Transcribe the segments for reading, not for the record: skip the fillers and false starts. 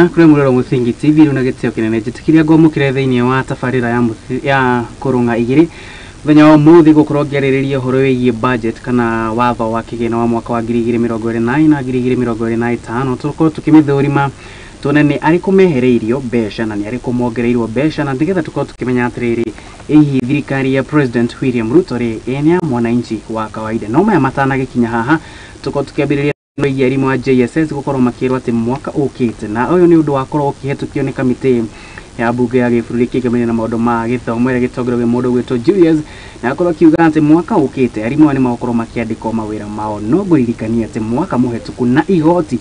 Kũrĩ mũrero Mũthingi TV rĩu na gĩtĩo kĩnene njĩtĩkĩria ngwamũkĩre thĩinĩ wa tabarĩra ya kũrũng'a igĩrĩ mũthenya wa ũmũthĩ gũkorwo ngĩarĩrĩria ũhoro wĩgiĩ budget kana watho wa kĩgĩna wa mwaka wa 2024, 2025. Tũkorwo tũkĩmĩthũrima tuone nĩ arĩkũ mehereirio mbeca na nĩ arĩkũ mongereirwo mbeca, na nĩgetha tũkorwo tũkĩmenya atĩrĩrĩ, ĩ hihi thirikari ya President William Ruto rĩ, ĩ nĩ ya mwananchi wa kawaida? No maya matanagĩkinya haha, tũkorwo tũkĩambĩrĩria wĩgiĩ arimũ a JSS gũkorwo makĩrwo atĩ mwaka ũkĩte, na ũyũ nĩ ũndũ wakorwo ũkĩhetũkio nĩ kamĩtĩ ya mbunge ya gĩbũrũri kĩngĩmania na maũndũ ma gĩthomo ĩrĩa gĩtongoretie mũndũ gwĩtwo Julius, na akorwo akiuga atĩ mwaka ũkĩte arimũ aya nĩ magũkorwo makĩandĩkwo mawĩra mao. No ngũririkania atĩ mwaka mũhetũku na igoti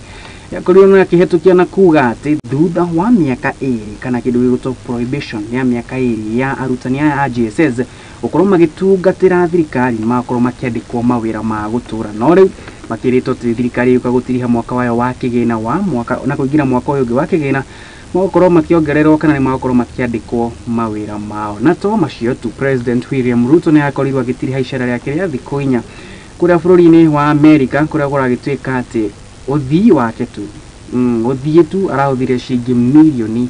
rĩakorirwo na akĩhetũkia na kuga atĩ thutha wa mĩaka 2 kana kĩndũ gĩgwĩtwo probation ya mĩaka 2 ya arutani aya a JSS gũkorwo magĩtungatĩra thirikari, nĩ magakorwo makĩandĩkwo mawĩra ma gũtũra. No rĩu makĩrĩtwo atĩ thirikari yũka gũtiriha mwaka wayo wa kĩgĩna wa mwaka na kũingĩra mwaka ũyũ ũngĩ wa kĩgĩna, magakorwo makĩongererwo kana nĩ magakorwo makĩandĩkwo mawĩra mao. Na to macio tu, President William Ruto nĩ akorirwo agĩtiriha icera rĩake rĩa thikũ 4 kũrĩa bũrũri-inĩ wa Amerika, kũrĩa kũragĩtuĩka atĩ ũthii wake tu, ũthiĩ tu arahũthire ciringi mirioni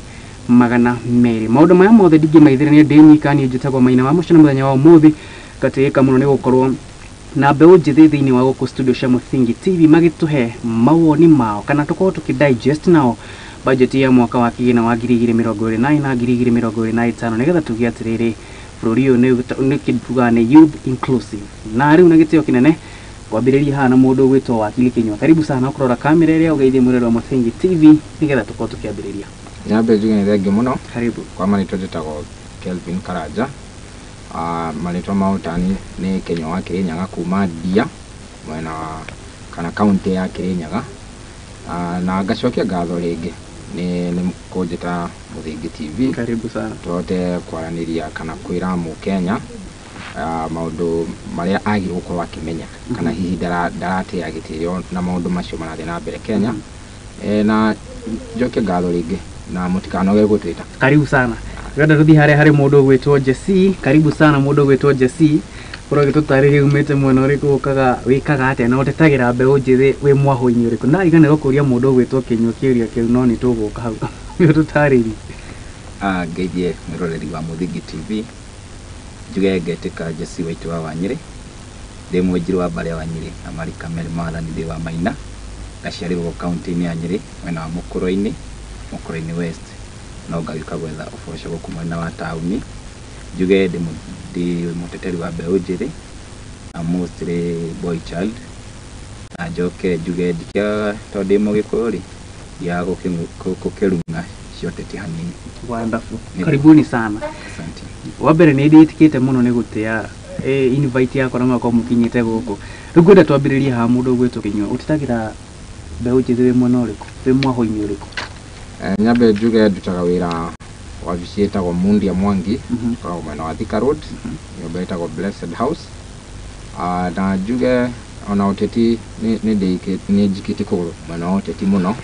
200. Maũndũ maya mothe ndingĩmaithĩrania ndĩ nyika, niĩ njĩtagwo Maina wa Mũcana. Mũthenya wa ũmũthĩ ngatĩĩka mũno nĩ gũkorwo na mbeũ njĩthĩ thĩinĩ wa gũkũ studio cia Mũthingi TV magĩtũhe mawoni mao kana tũkorwo tũkĩ digest nao budget ya mwaka wa kĩgĩna wa 2024, 2025, nĩgetha tuge atĩrĩrĩ, bũrũri ũyũ nĩ kĩtugaga nĩ youth inclusive. Na rĩu na gĩtĩo kĩnene kwambĩrĩria haha na mũndũ ũgwĩtwo Wakili Kinyua. Karibu sana ũkũrora kamera ĩrĩa ũgeithie mwĩrore wa Mũthingi TV nĩgetha tũkorwo tũkĩambĩrĩria. Nyambe njuge nĩ thengiũ mũno. Karibu. Kwa marĩtwa njĩtagwo Kelvin Karanja. Marĩtwa ma ũtani nĩ Kenya wa Kĩrĩnyaga, kuma Ndia, mwena wa kana kaunti ya Kĩrĩnyaga. Na ngacokia ngatho rĩngĩ nĩ kũnjĩta Mũthingi TV. Karibu sana. Tũhote kwaranĩria kana kwĩra mũkenya maũndũ marĩa agĩrĩirwo gũkorwo akĩmenya kana hihi ndaratĩa gĩtĩo na maũndũ macio marathiĩ na mbere Kenya. Na njokie ngatho rĩngĩ na mũtikanoge gũtwĩta. Karibu sana. Ndĩrenda tũthiĩ harĩa harĩ mũndũ ũgwĩtwo Jesse. Karibu sana mũndũ ũgwĩtwo Jesse. Ũrĩa ũgĩtũtarĩria umĩte mwena ũrĩkũ, ũkaga wĩkaga atĩa na ũtetagĩra mbeũ njĩthĩ wĩ mwahũ-inĩ ũrĩkũ? Na riganĩrwo kũria mũndũ ũgwĩtwo Kĩnyua kĩũria kĩu, no nĩ tũgũka hau nĩ ũtũtarĩrie. Ngeithie mwĩroreri wa Mũthingi TV, njuge ngetĩka Jesse Waitũ wa Wanyĩrĩ, ndĩ mwenjirũ wa mbarĩ ya Wanyĩrĩ na marika merĩ maathani ndĩ wa Maina, ngaciarĩrwo kaunti-inĩ ya Nyĩrĩ, mwena wa Mũkũrwe-inĩ, Mũkũrwe-inĩ West, no ngagĩũka gwetha ũboco gũkũ mwena wa taũni. Njuge ndĩ mũteteri wa mbeũ njĩthĩ na mostly boy child, na njoke njuge ndikĩagaga tondũ ndĩ mũgĩkũyũ rĩ, ndiagaga gũkĩrung'a cia ũteti hanini. Wonderful. Nĩguo. Karibuni sana. Asante. Wa mbere nĩ ndĩtĩkĩte mũno nĩ gũtĩa invite yakwa na mũgakorwo mũkinyĩte gũkũ. Rĩu ngwenda twambĩrĩrie haha mũndũ ũgwĩtwo Kĩnyua. Ũtetagĩra mbeũ njĩthĩ wĩ mwena ũrĩkũ, wĩ mwahũ-inĩ ũrĩkũ? Nyambe njuge ndutaga wĩra wabici ĩtagwo Mundia Mwangi, ĩkoragwo mwena wa Thika Road, nyũmba ĩtagwo Blessed House. Na njuge ona ũteti nĩ njikĩtie kũgũrũ mwena wa ũteti mũno.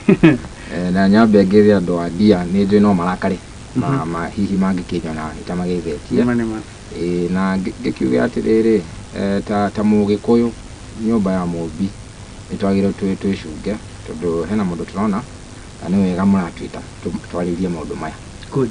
Na nyambe ngĩthe andũ a Ndia, nĩ njũĩ no marakare ma hihi mangĩkĩnyona itamageithĩtie. Nĩma nĩma. Ĩĩ, na ngĩkiuge atĩrĩrĩ, ta mũgĩkũyũ nyũmba ya mũmbi nĩ twagĩrĩirwo twĩcunge tondũ hena mũndũ tũrona na nĩ wega mũratwĩta twarĩrie maũndũ maya. Good.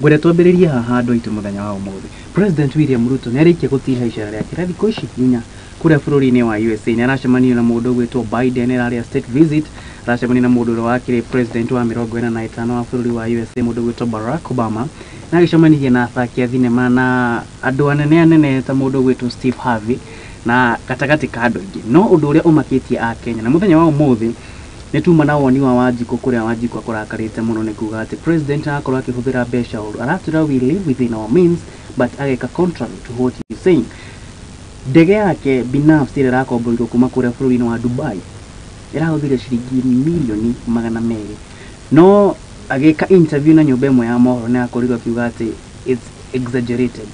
Ngwenda twambĩrĩrie haha andũ aitũ mũthenya wa ũmũthĩ. President William Ruto nĩ arĩkia gũtiha icera rĩake rĩa thikũ ici 4 kũrĩa bũrũri-inĩ wa USA. Nĩ aracemania na mũndũ ũgwĩtwo Biden, ĩrarĩa state visit, aracemania na mũndũ ũrĩa wakĩrĩ president wa 45 wa bũrũri wa USA, mũndũ ũgwĩtwo Barack Obama, na agĩcemanirie na athaki a thinema na andũ anene anene ta mũndũ ũgwĩtwo Steve Harvey na gatagatĩ ka andũ aingĩ. No ũndũ ũrĩa ũmakĩtie a Kenya na mũthenya wa ũmũthĩ nĩ tuma na woni wa Wanjikũ, kũrĩa Wanjikũ akũrakarĩte mũno nĩ kuga atĩ president arakorwo akĩhũthĩra mbeca ũru. Aratwĩra we live within our means, but ageka contrary to what he is saying. Ndege yake binafsi ĩrĩa ĩrakomborirwo kuma kũrĩa bũrũri-inĩ wa Dubai ĩrahũthĩrire ciringi mirioni 200, no agĩka interview na nyũmba ĩmwe ya mohoro nĩ akorirwo akiuga atĩ it's exaggerated.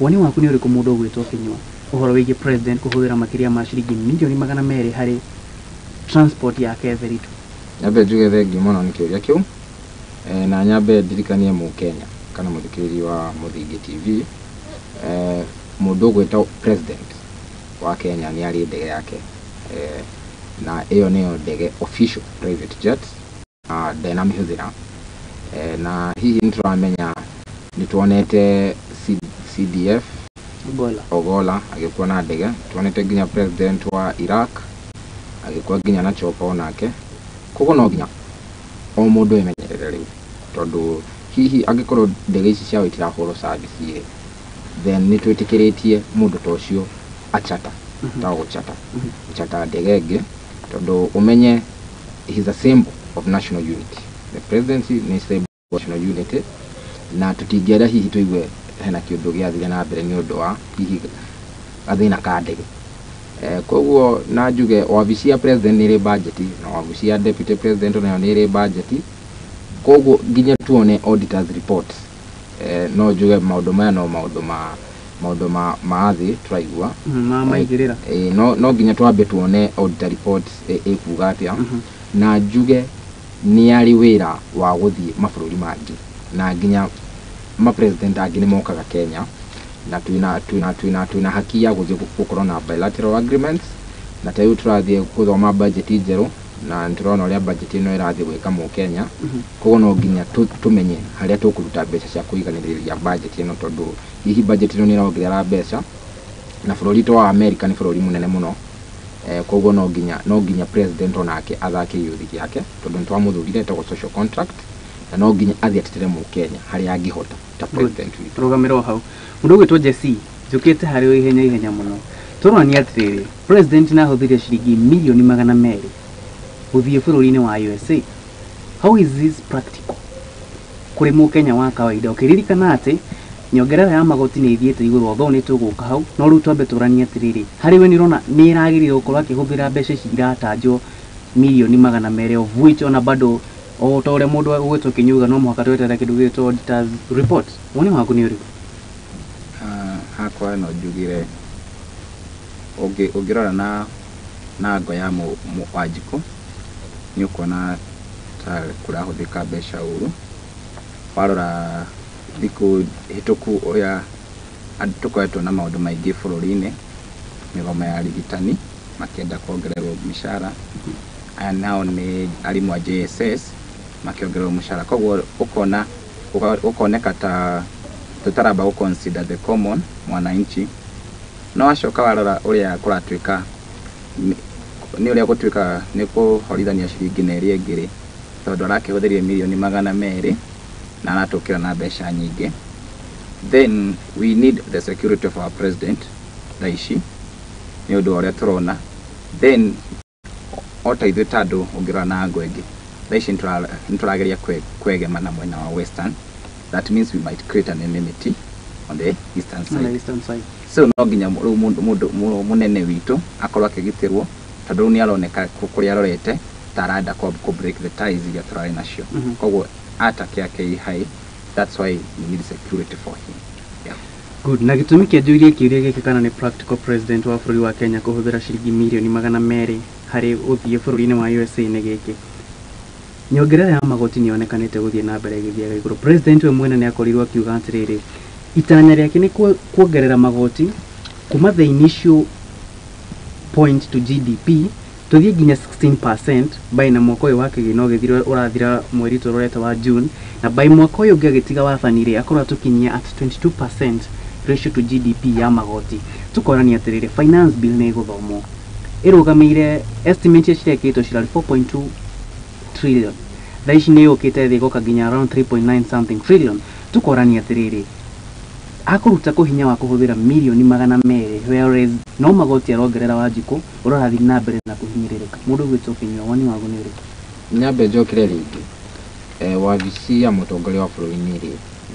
Woni waku nĩ ũrĩkũ, mũndũ ũgwĩtwo Kĩnyua, ũhoro wĩgiĩ president kũhũthĩra makĩria ma ciringi mirioni 200 harĩ transport yake theri tu? Nyambe njuge thengiũ mũno nĩ kĩũria kĩu. Na nyambe ndirikanie mũkenya kana mũthikĩrĩria wa Mũthingi TV, mũndũ ũgwĩtwo president wa Kenya nĩ arĩ ndege yake, na ĩyo nĩyo ndege official private jet. Ndenamĩhũthĩra. Na hihi nĩtũramenya nĩtuonete CDF Ogolla. Ogolla agĩkua na ndege, tuonete nginya president wa Iraq agĩkua nginya na chopper onake. Koguo no nginya o mũndũ emenyerere rĩu, tondũ hihi angĩkorwo ndege ici ciao itirahũrwo service rĩ, then nĩ twĩtĩkĩrĩtie mũndũ ta ũcio achata ta gũchata gũchata ndege ĩngĩ, tondũ ũmenye he is a symbol of national unity. The presidency nĩ symbol of national unity, na tũtingĩenda hihi tũigue hena kĩũndũ gĩathire na mbere nĩ ũndũ wa hihi gathĩna ka ndege. Koguo na njuge wabici ya president nĩ ĩrĩ budget, na wabici ya deputy president nayo nĩ ĩrĩ budget. Koguo nginya tuone auditors report, no njuge maũndũ maya no maũndũ ma thĩ tũraigua. Ma maigĩrĩra. No nginya twambe tuone auditor report ĩkuga atĩa. Na njuge nĩ arĩ wĩra wa gũthiĩ mabũrũri mangĩ, na nginya ma president angĩ nĩ mokaga Kenya, na twĩna haki ya gũthiĩ gũkorwo na bilateral agreements. Na ta rĩu tũrathiĩ gũthoma budget njerũ, na nĩtũrona ũrĩa budget ĩno ĩrathiĩ gwĩka mũkenya. Koguo no nginya tũmenye harĩa tũkũruta mbeca cia kũiganĩrĩria budget ĩno, tondũ hihi budget ĩno nĩ ĩrongerera mbeca, na bũrũri ta wa America nĩ bũrũri mũnene mũno. Koguo no nginya president onake athake gĩũthi gĩake, tondũ nĩ twamũthurire, ĩtagwo social contract, na no nginya athiĩ atetere mũkenya harĩa angĩhota ta president witũ. Rũgamĩra o hau, mũndũ ũgwĩtwo Jesse, njũkĩte harĩ o ihenya ihenya mũno. Tũrorania atĩrĩrĩ, president nĩ ahũthĩrire ciringi mirioni 200 gũthiĩ bũrũri-inĩ wa USA. How is this practical kũrĩ mũkenya wa kawaida, ũkĩririkana atĩ nyongerera ya magoti nĩ ithiĩte igũrũ? Although nĩ tũgũka hau, no rĩu twambe tũranie atĩrĩrĩ, harĩ we nĩ ũrona nĩ ĩragĩrĩire gũkorwo akĩhũthĩra mbeca ici iratanjwo mirioni 200, of which ona bado o ta ũrĩa mũndũ ũgwĩtwo Kinyuga, no mũhaka tweterere kĩndũ gĩgwĩtwo auditors report? Woni waku nĩ ũrĩkũ? Hakwa no njugire ũngĩrora na ngo ya Wanjikũ, nĩ ũkuona ta kũrahũthĩka mbeca ũru. Warora thikũ hĩtũku ũrĩa tũkoretwo na maũndũ maingĩ bũrũri-inĩ, mĩgomo ya arigitani makĩenda kuongererwo mĩcara, aya nao nĩ arimũ a JSS makĩongererwo mũcara. Koguo ũkona ũkoneka ta tũtaramba gũ consider the common mwananchi. No wacoka warora ũrĩa kũratuĩka nĩ ũrĩa gũtuĩkaga nĩ kũhorithania ciringi na ĩrĩa ĩngĩ rĩ, tondũ arakĩhũthĩrire mirioni 200 na aratũkĩra na mbeca nyingĩ. Then we need the security of our president thaa ici nĩ ũndũ wa ũrĩa tũrona. Then o ta ithuĩ ta andũ, ũngĩrora na ango ĩngĩ, thaa ici nĩtũrageria kwegema na mwena wa western. That means we might create an enmity on the eastern On the side. Eastern side. So no nginya rĩu mũndũ mũnene witũ akorwo akĩgitĩrwo, tondũ rĩu nĩ aroneka kũrĩa arorete ta arenda kũ break the ties iria tũrarĩ nacio. Koguo attack yake ĩ high. That's why we need security for him, yeah. Good. Na gĩtũmi kĩa njũrie kĩũria gĩkĩ kana nĩ practical president wa bũrũri wa Kenya kũhũthĩra ciringi mirioni 200 harĩ gũthiĩ bũrũri-inĩ wa USA nĩ gĩkĩ: nyongerera ya magoti nĩ yonekanĩte gũthiĩ na mbere ĩgĩthiaga igũrũ. President we mwene nĩ akorirwo akiuga atĩrĩrĩ, itanya rĩake nĩ kuongerera magoti kuma the initial point to GDP tũthiĩ nginya 16% by na mwaka ũyũ wa kĩgĩna ũgĩthira ũrathira mweri tũrorete wa June, na by mwaka ũyũ ũngĩ agĩtiga wathani rĩ, akorwo atũkinyia at 22% ratio to GDP ya magoti. Tũkorania atĩrĩrĩ, finance bill nĩ ĩgũthomwo ĩrũgamĩire estimate iria cirekĩtwo cirarĩ 4.2 trillion, thaa ici nĩ yũkĩte thĩ ĩgoka nginya around 3.9 something trillion. Tũkorania atĩrĩrĩ, akũruta kũ hinya wa kũhũthĩra mirioni 200, whereas no magoti arongerera Wanjikũ ũrĩa ũrathiĩ na mbere na kũhinyĩrĩrĩka? Mũndũ ũgwĩtwo Kinyua, woni waku nĩ ũrĩkũ? Nyambe njokere rĩngĩ, wabici ya mũtongoria wa bũrũri nĩ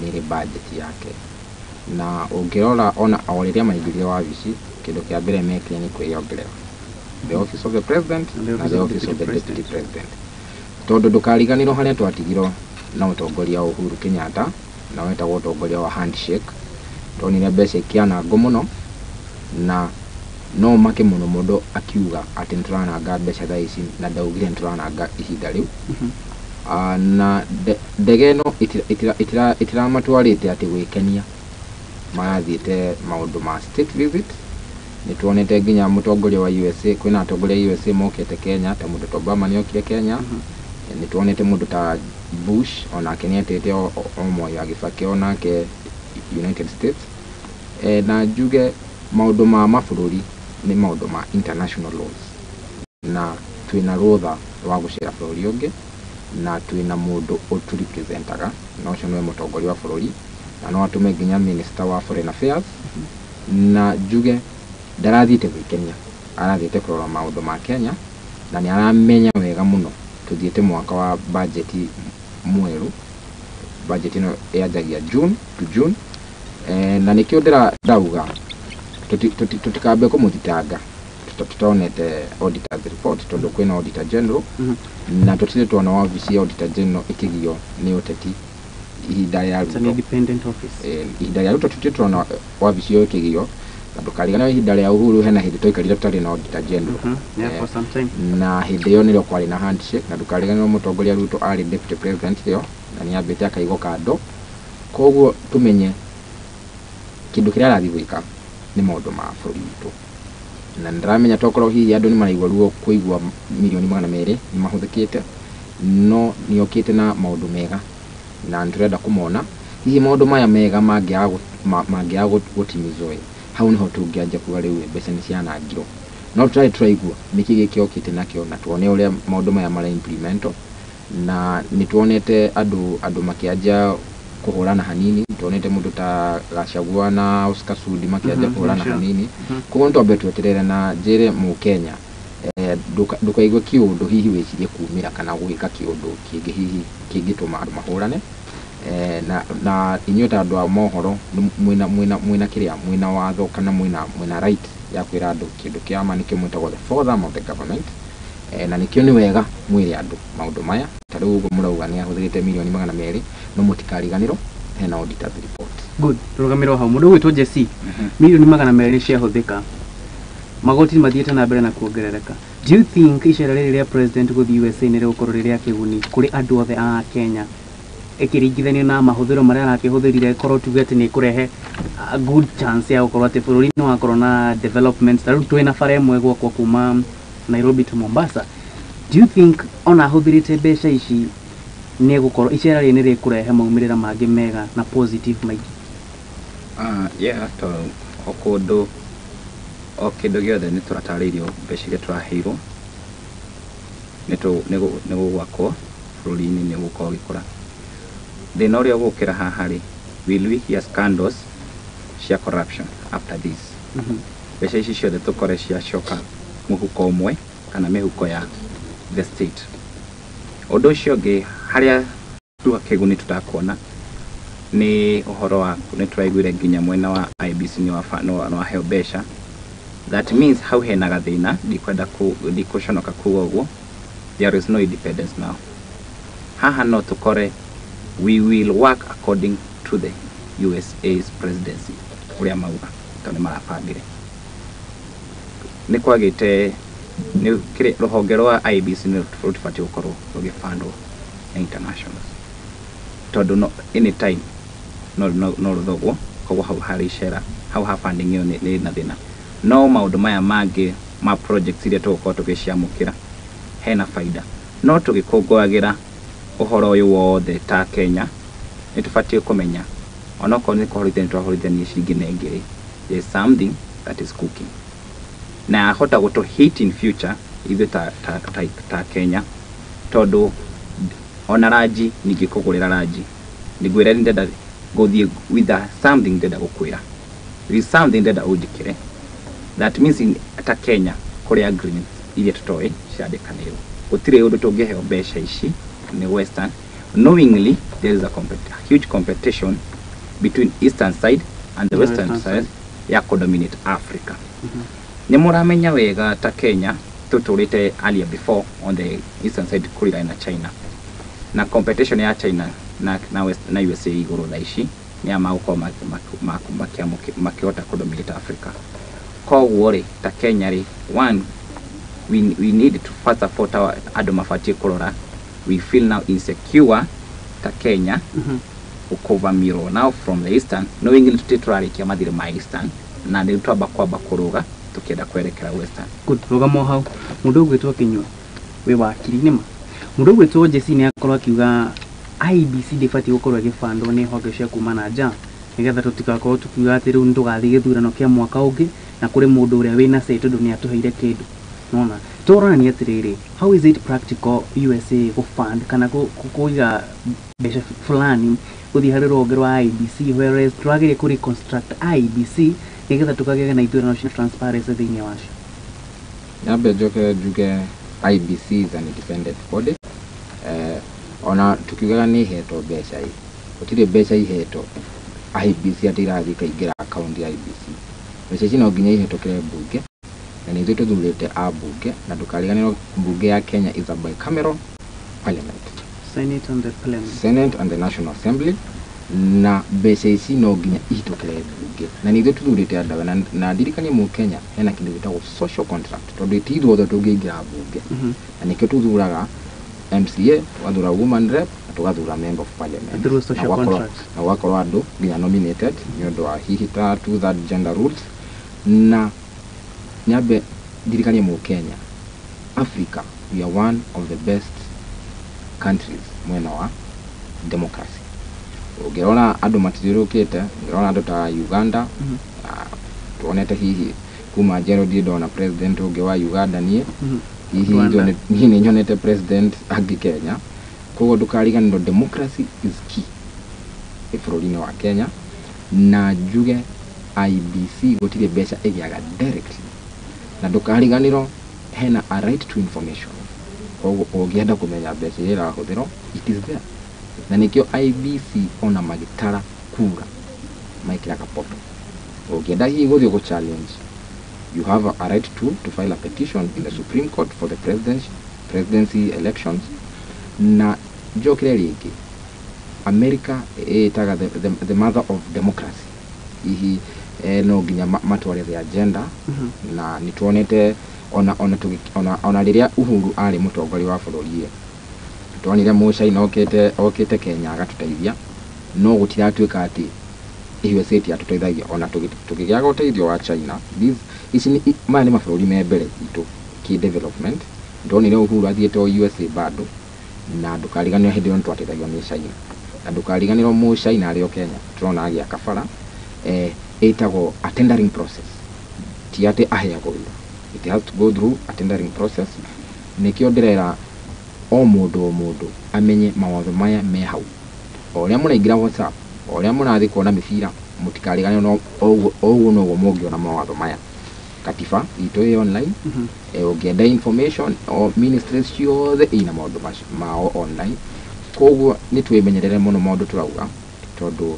ĩrĩ budget yake, na ũngĩrora ona o rĩrĩa maingĩrire wabici, kĩndũ kĩa mbere mekire nĩ kwĩyongerera, the office of the president And the na office the of the office of the deputy. Deputy president, tondũ ndũkariganĩrwo harĩa twatigirwo na ũtongoria wa Uhuru Kenyatta, na wetagwo ũtongoria wa handshake. Tuonire mbeca ikĩanangwo mũno, na no make mũno mũndũ akiuga atĩ nĩtũrananga mbeca thaa ici, na ndaugire nĩtũrananga ihinda rĩu. Na ndege ĩno itiramatwarĩte atĩ gwĩkenia, marathiĩte maũndũ ma state visit. Nĩ tuonete nginya mũtongoria wa USA, kwĩna atongoria a USA mokĩte Kenya, ta mũndũ ta Obama nĩ okire Kenya. Nĩ tuonete mũndũ ta Bush onake nĩ etĩte o Moi wa Kibaki onake United States. Na njuge maũndũ ma mabũrũri nĩ maũndũ ma international laws, na twĩna rũtha rwa gũcera bũrũri ũngĩ, na twĩna mũndũ ũtũrepresentaga, na ũcio nĩwe mũtongoria wa bũrũri, na no atũme nginya minister wa foreign affairs. Na njuge ndarathiĩte gwĩkenia, arathiĩte kũrora maũndũ ma Kenya, na nĩ aramenya wega mũno tũthiĩte mwaka wa budget mwerũ. Budget ĩno yanjagia June to June. Na nĩkĩo ndĩrauga tũtikambe kũmũthitanga tũtonete auditors report, tondũ kwĩna auditor general, na tũtirĩ tuona wabici ya auditor general ĩkĩgio nĩ ũteti ihinda rĩa It's an Ruto. independent office. Ihinda rĩa Ruto tũtirĩ tuona wabici ĩyo ĩkĩgio, na ndũkariganĩrwo ihinda rĩa Uhuru hena hĩndĩ twaikarire tũtarĩ na auditor general. Yeah, for some time. Na hĩndĩ ĩyo nĩrĩo kwarĩ na handshake, na ndũkariganĩrwo mũtongoria Ruto arĩ deputy president ĩyo, na nĩ ambĩte akaigwo kando. Koguo tũmenye kĩndũ kĩrĩa arathiĩ gwĩka nĩ maũndũ ma bũrũri witũ, na nĩndĩramenya tokorwo hihi andũ nĩ maraigua ruo kũigua mirioni 200 nĩ mahũthĩkĩte, no nĩ okĩte na maũndũ mega na nĩtũrenda kũmona. Hihi maũndũ maya mega mangĩaga gũtimizwo ĩ, hau nĩho tũngĩanjia kuga rĩu mbeca nĩ cianangirwo. No tũtarĩ tũraigua nĩkĩ gĩkĩ okĩte nakĩo, na tuone ũrĩa maũndũ maya mara implementwo. Na nĩ tuonete andũ makĩanjia kũhũrana hanini, tuonete mũndũ ta Gachagua na Oscar Sudi makĩanjia kũhũrana hanini. Koguo nĩ twambe tweterere, na njĩre mũkenya ndũkaigue kĩũndũ hihi wĩcirie kumĩra kana gwĩka kĩũndũ kĩngĩ hihi kĩngĩtũma andũ mahũrane. Na inyuĩ ta andũ a mohoro mwĩna kĩrĩa mwĩna watho kana mwĩna right ya kwĩra andũ kĩndũ kĩa ma, nĩkĩo mwĩtagwo the fourth arm of the government. Na nĩkĩo nĩ wega mwĩre andũ maũndũ maya. Ta rĩu ũguo mũrauga nĩ ahũthĩrĩte mirioni 200, no mũtikariganĩrwo hena auditors report. Good. Tũrũgamĩrwo hau. Mũndũ ũgwĩtwo Jesse, mirioni 200 ciahũthĩka, magoti mathiĩte na mbere na kuongerereka. Do you think icera rĩrĩ rĩa president gũthiĩ USA nĩ rĩgũkorwo rĩ rĩa kĩguni kũrĩ andũ othe a Kenya, ĩkĩringithanio na mahũthĩro marĩa arakĩhũthĩrire, korwo tuge atĩ nĩ ĩkũrehe a good chance ya gũkorwo atĩ bũrũri nĩ wakorwo na development? Ta rĩu twĩna bara ĩmwe gwakwo kuma Nairobi to Mombasa. Do you think ona ahũthĩrĩte mbeca ici nĩ egũkorwo icera rĩrĩ nĩ rĩkũrehe maumĩrĩra mangĩ mega na positive maingĩ? Yeah, tondũ o kũndũ o kĩndũ gĩothe nĩ tũratarĩirio mbeca iria tũraheirwo nĩ gũgwakwo bũrũri-inĩ, nĩ ũgũkorwo ũgĩkũra. Thĩna ũrĩa ũgũkĩra haha rĩ, will we hear scandals cia corruption after this? Mbeca ici ciothe tũkore ciacoka mũhuko ũmwe kana mĩhuko ya the state. Ũndũ ũcio ũngĩ harĩa tuga kĩguni tũtakuona nĩ ũhoro wa nĩ tũraiguire nginya mwena wa IEBC nĩ waheo mbeca. That means hau hena gathĩna. Ndikwenda ndikũconoka kuga ũguo, there is no independence now. Haha no tũkore we will work according to the USA's presidency ũrĩa mauga, tondũ nĩ marabangire nĩ kwagĩte nĩ kĩrĩ rũhonge rwa IEBC nĩ rũtibatiĩ gũkorwo rũgĩbandwo nĩ internationals, tondũ no anytime no rũthogwo. Koguo hau harĩ icera hau ha funding ĩyo nĩ na thĩna. No maũndũ maya mangĩ ma projects iria tũgũkorwo tũgĩciamũkĩra hena baida, no tũgĩkũngũagĩra ũhoro ũyũ wothe ta Kenya nĩ tũbatiĩ kũmenya onokorwo nĩ kũhorithania twahorithania ciringi na ĩngĩ rĩ, there is something that is cooking na yahota gũtũ hit in future ithuĩ ta Kenya, tondũ ona ranji ningĩkũgũrĩra ranji nĩngwĩra nĩ ndenda gũthiĩ with a something, ndenda gũkwĩra there is something ndenda ũnjĩkĩre. That means ta Kenya kũrĩ agreements iria tũtoĩ ciandĩkanĩirwo. Gũtirĩ ũndũ tũngĩheo mbeca ici nĩ western knowingly. There is a huge competition between eastern side and the The western western side ya kũdominate Africa. Nĩ mũramenya wega ta Kenya tũtũrĩte earlier before on the eastern side kũrigana na China, na competition ya China na West, na USA igũrũ thaa ici nĩ ya magũkorwo makĩhota kũdominate Africa. Koguo rĩ, ta Kenya rĩ, one we need to first support our andũ mabatiĩ kũrora. We feel now insecure ta Kenya ũkũvamirwo now from the eastern, knowingly tũtirĩ tũrarĩkia mathirĩ ma eastern, na rĩu twamba kwamba kũrũga tũkĩenda kwerekera western. Good. Rũgamo hau. Mũndũ ũgwĩtwo Kinyua, wĩ wakiri nĩma Mũndũ ũgwĩtwo Jesse nĩ akorwo akiuga IEBC ndĩbatiĩ gũkorwo ĩgĩbandwo nĩ honge cia kuma na nja nĩgetha tũtigakorwo tukiuga atĩ rĩu nĩtũgathiĩ gĩthurano kĩa mwaka ũngĩ na kũrĩ mũndũ ũrĩa wĩna say tondũ nĩ atũheire kĩndũ. Nona tũroranie atĩrĩrĩ, how is it practical USA gũfund kana kũiga mbeca fulani gũthiĩ harĩ rũhonge rwa IEBC, whereas tũrageria kũ reconstruct IEBC nĩgetha tũkagĩa na ithurano cia transparency thĩinĩ wacio? Nyambe njoke njuge IEBC is an independent body. Ona tukiugaga nĩ ihetwo mbeca ĩ, gũtirĩ mbeca ihetwo IEBC atĩ irathiĩ ikaingĩra akaunti ya IEBC. Mbeca ici no nginya ihĩtũkĩre mbunge, na nĩ ithuĩ tũthurĩte ambunge, na ndũkariganĩrwo mbunge ya Kenya is a bicameral parliament. Senate and the Parliament. Senate and the National Assembly, na mbeca ici no nginya ihĩtũkĩre mbunge, na nĩ ithuĩ tũthurĩte andũ aya, na ndirikanie mũkenya hena kĩndũ gĩtagwo social contract, tondũ ti ithuothe tũngĩingĩra mbunge, na nĩkĩo tũthuraga MCA, tũgathura woman rep, na tũgathura member of parliament. Through social contract. Na gũgakorwo andũ nginya nominated nĩ ũndũ wa hihi ta two third gender rules. Na nyambe ndirikanie mũkenya, Africa, we are one of the best countries mwena wa democracy. Ũngĩrora andũ matithiũrũrũkĩte, ũngĩrora andũ ta Uganda, tuonete hihi kuma njerũ ndirĩ ndona president ũngĩ wa Uganda niĩ, hihi Rwanda. Niĩ nĩ nyonete president angĩ Kenya. Koguo ndũkariganĩrwo democracy is key bũrũri-inĩ wa Kenya. Na njuge IEBC gũtirĩ mbeca ĩgĩaga directly, na ndũkariganĩrwo hena a right to information. Koguo ũngĩenda kũmenya mbeca iria irahũthĩrwo, it is there. Na nĩkĩo IEBC ona magĩtara kura mekĩraga portal. Ũngĩenda hihi gũthiĩ gũ challenge, you have a right to file a petition in the Supreme Court for the presidency elections. Na njokere rĩngĩ, America ĩtaga the mother of democracy. Hihi no nginya matware the agenda. Na nĩ tuonete ona rĩrĩa Uhuru arĩ mũtongoria wa bũrũri, tuonire Mũcaina okĩte Kenya agatũteithia, no gũtiratuĩka atĩ USA ti yatũteithagia ona tũkĩgĩaga ũteithio wa China. Ici maya nĩ mabũrũri me mbere itũ kĩ development. Ndonire Uhuru athiĩte o USA bado, na ndũkariganĩrwo hĩndĩ ĩyo nĩtwateithagio nĩ China, na ndũkariganĩrwo Mũcaina arĩ o Kenya tũrona agĩaka bara, ĩtagwo a tendering process, ti atĩ aheagwo wĩra, it has to go through a tendering process. Nĩkĩo ndĩrera o mũndũ o mũndũ amenye mawatho maya me hau. O ũrĩa mũraingĩra WhatsApp, o ũrĩa mũrathiĩ kuona mĩbira, mũtikariganĩrwo no o ũguo noguo mũngĩona mawatho maya. Katiba itũ ĩ online. Ũngĩenda information, o ministries ciothe ina maũndũ mao online. Koguo nĩ twĩmenyerere mũno maũndũ tũrauga, tondũ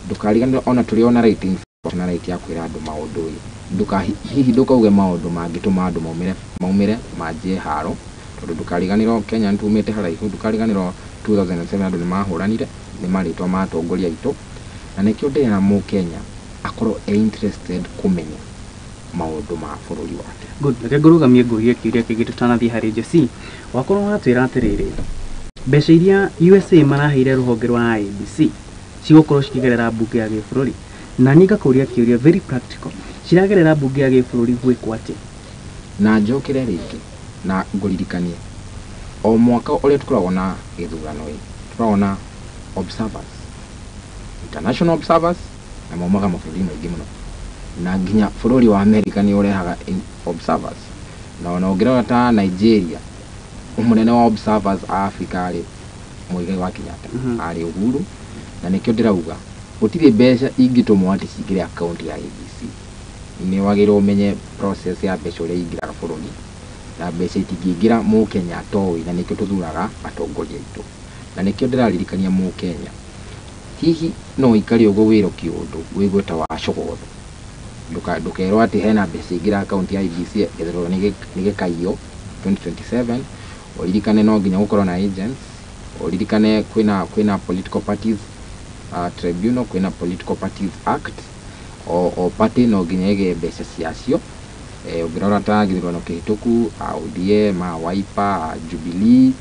ndũkariganĩrwo ona tũrĩ ona right information na right ya kwĩra andũ maũndũ ĩ. Hihi ndũkauge maũndũ mangĩtũma andũ maumĩre manjie haro, tondũ ndũkariganĩrwo Kenya nĩtumĩte haraihu. Ndũkariganĩrwo 2007 andũ nĩmahũranire nĩ marĩtwa ma atongoria aitũ, na nĩkĩo ndĩrera mũkenya akorwo e interested kũmenya maũndũ ma bũrũri wake. Good. Reke ngũrũgamie ngũrie kĩũria kĩngĩ tũtanathiĩ harĩ Jesse. Wakorwo watwĩra atĩrĩrĩ, mbeca iria USA maraheire rũhonge rwa IEBC cigũkorwo cikĩgerera mbunge ya gĩbũrũri, na niĩ ngakũria kĩũria very practical, ciragerera mbunge ya gĩbũrũri gwĩkwo atĩa? Na njokere rĩngĩ na ngũririkanie, o mwaka ũrĩa tũkoragwo na gĩthurano ĩ, tũkoragwo na observers, international observers, na maumaga mabũrũri maingĩ mũno, na nginya bũrũri wa America nĩ ũrehaga observers. Na ona ũngĩrora ta Nigeria, mũnene wa observers a Africa arĩ Muigai wa Kenyatta, arĩ Uhuru. Na nĩkĩo ndĩrauga gũtirĩ mbeca ingĩtũmwo atĩ cingĩre akaunti ya IEBC. Nĩ wagĩrĩirwo ũmenye process ya mbeca ũrĩa ingĩraga bũrũri, na mbeca itingĩingĩra mũkenya atoĩ, na nĩkĩo tũthuraga atongoria aitũ. Na nĩkĩo ndĩraririkania mũkenya, hihi no ũikare ũguo wĩrwo kĩũndũ wĩigue ta wacogotho. Ndũkerwo atĩ hena mbeca ingĩra akaunti ya IEBC gĩthurano nĩ gĩkaiywo 2027. Ũririkane no nginya gũkorwo na agents, ũririkane kwĩna political parties tribunal, kwĩna Political Parties Act, o party no nginya ĩgĩe mbeca ciacio. Ũngĩrora ta gĩthurano kĩhĩtũku, a ODM, a Wiper, a Jubilee,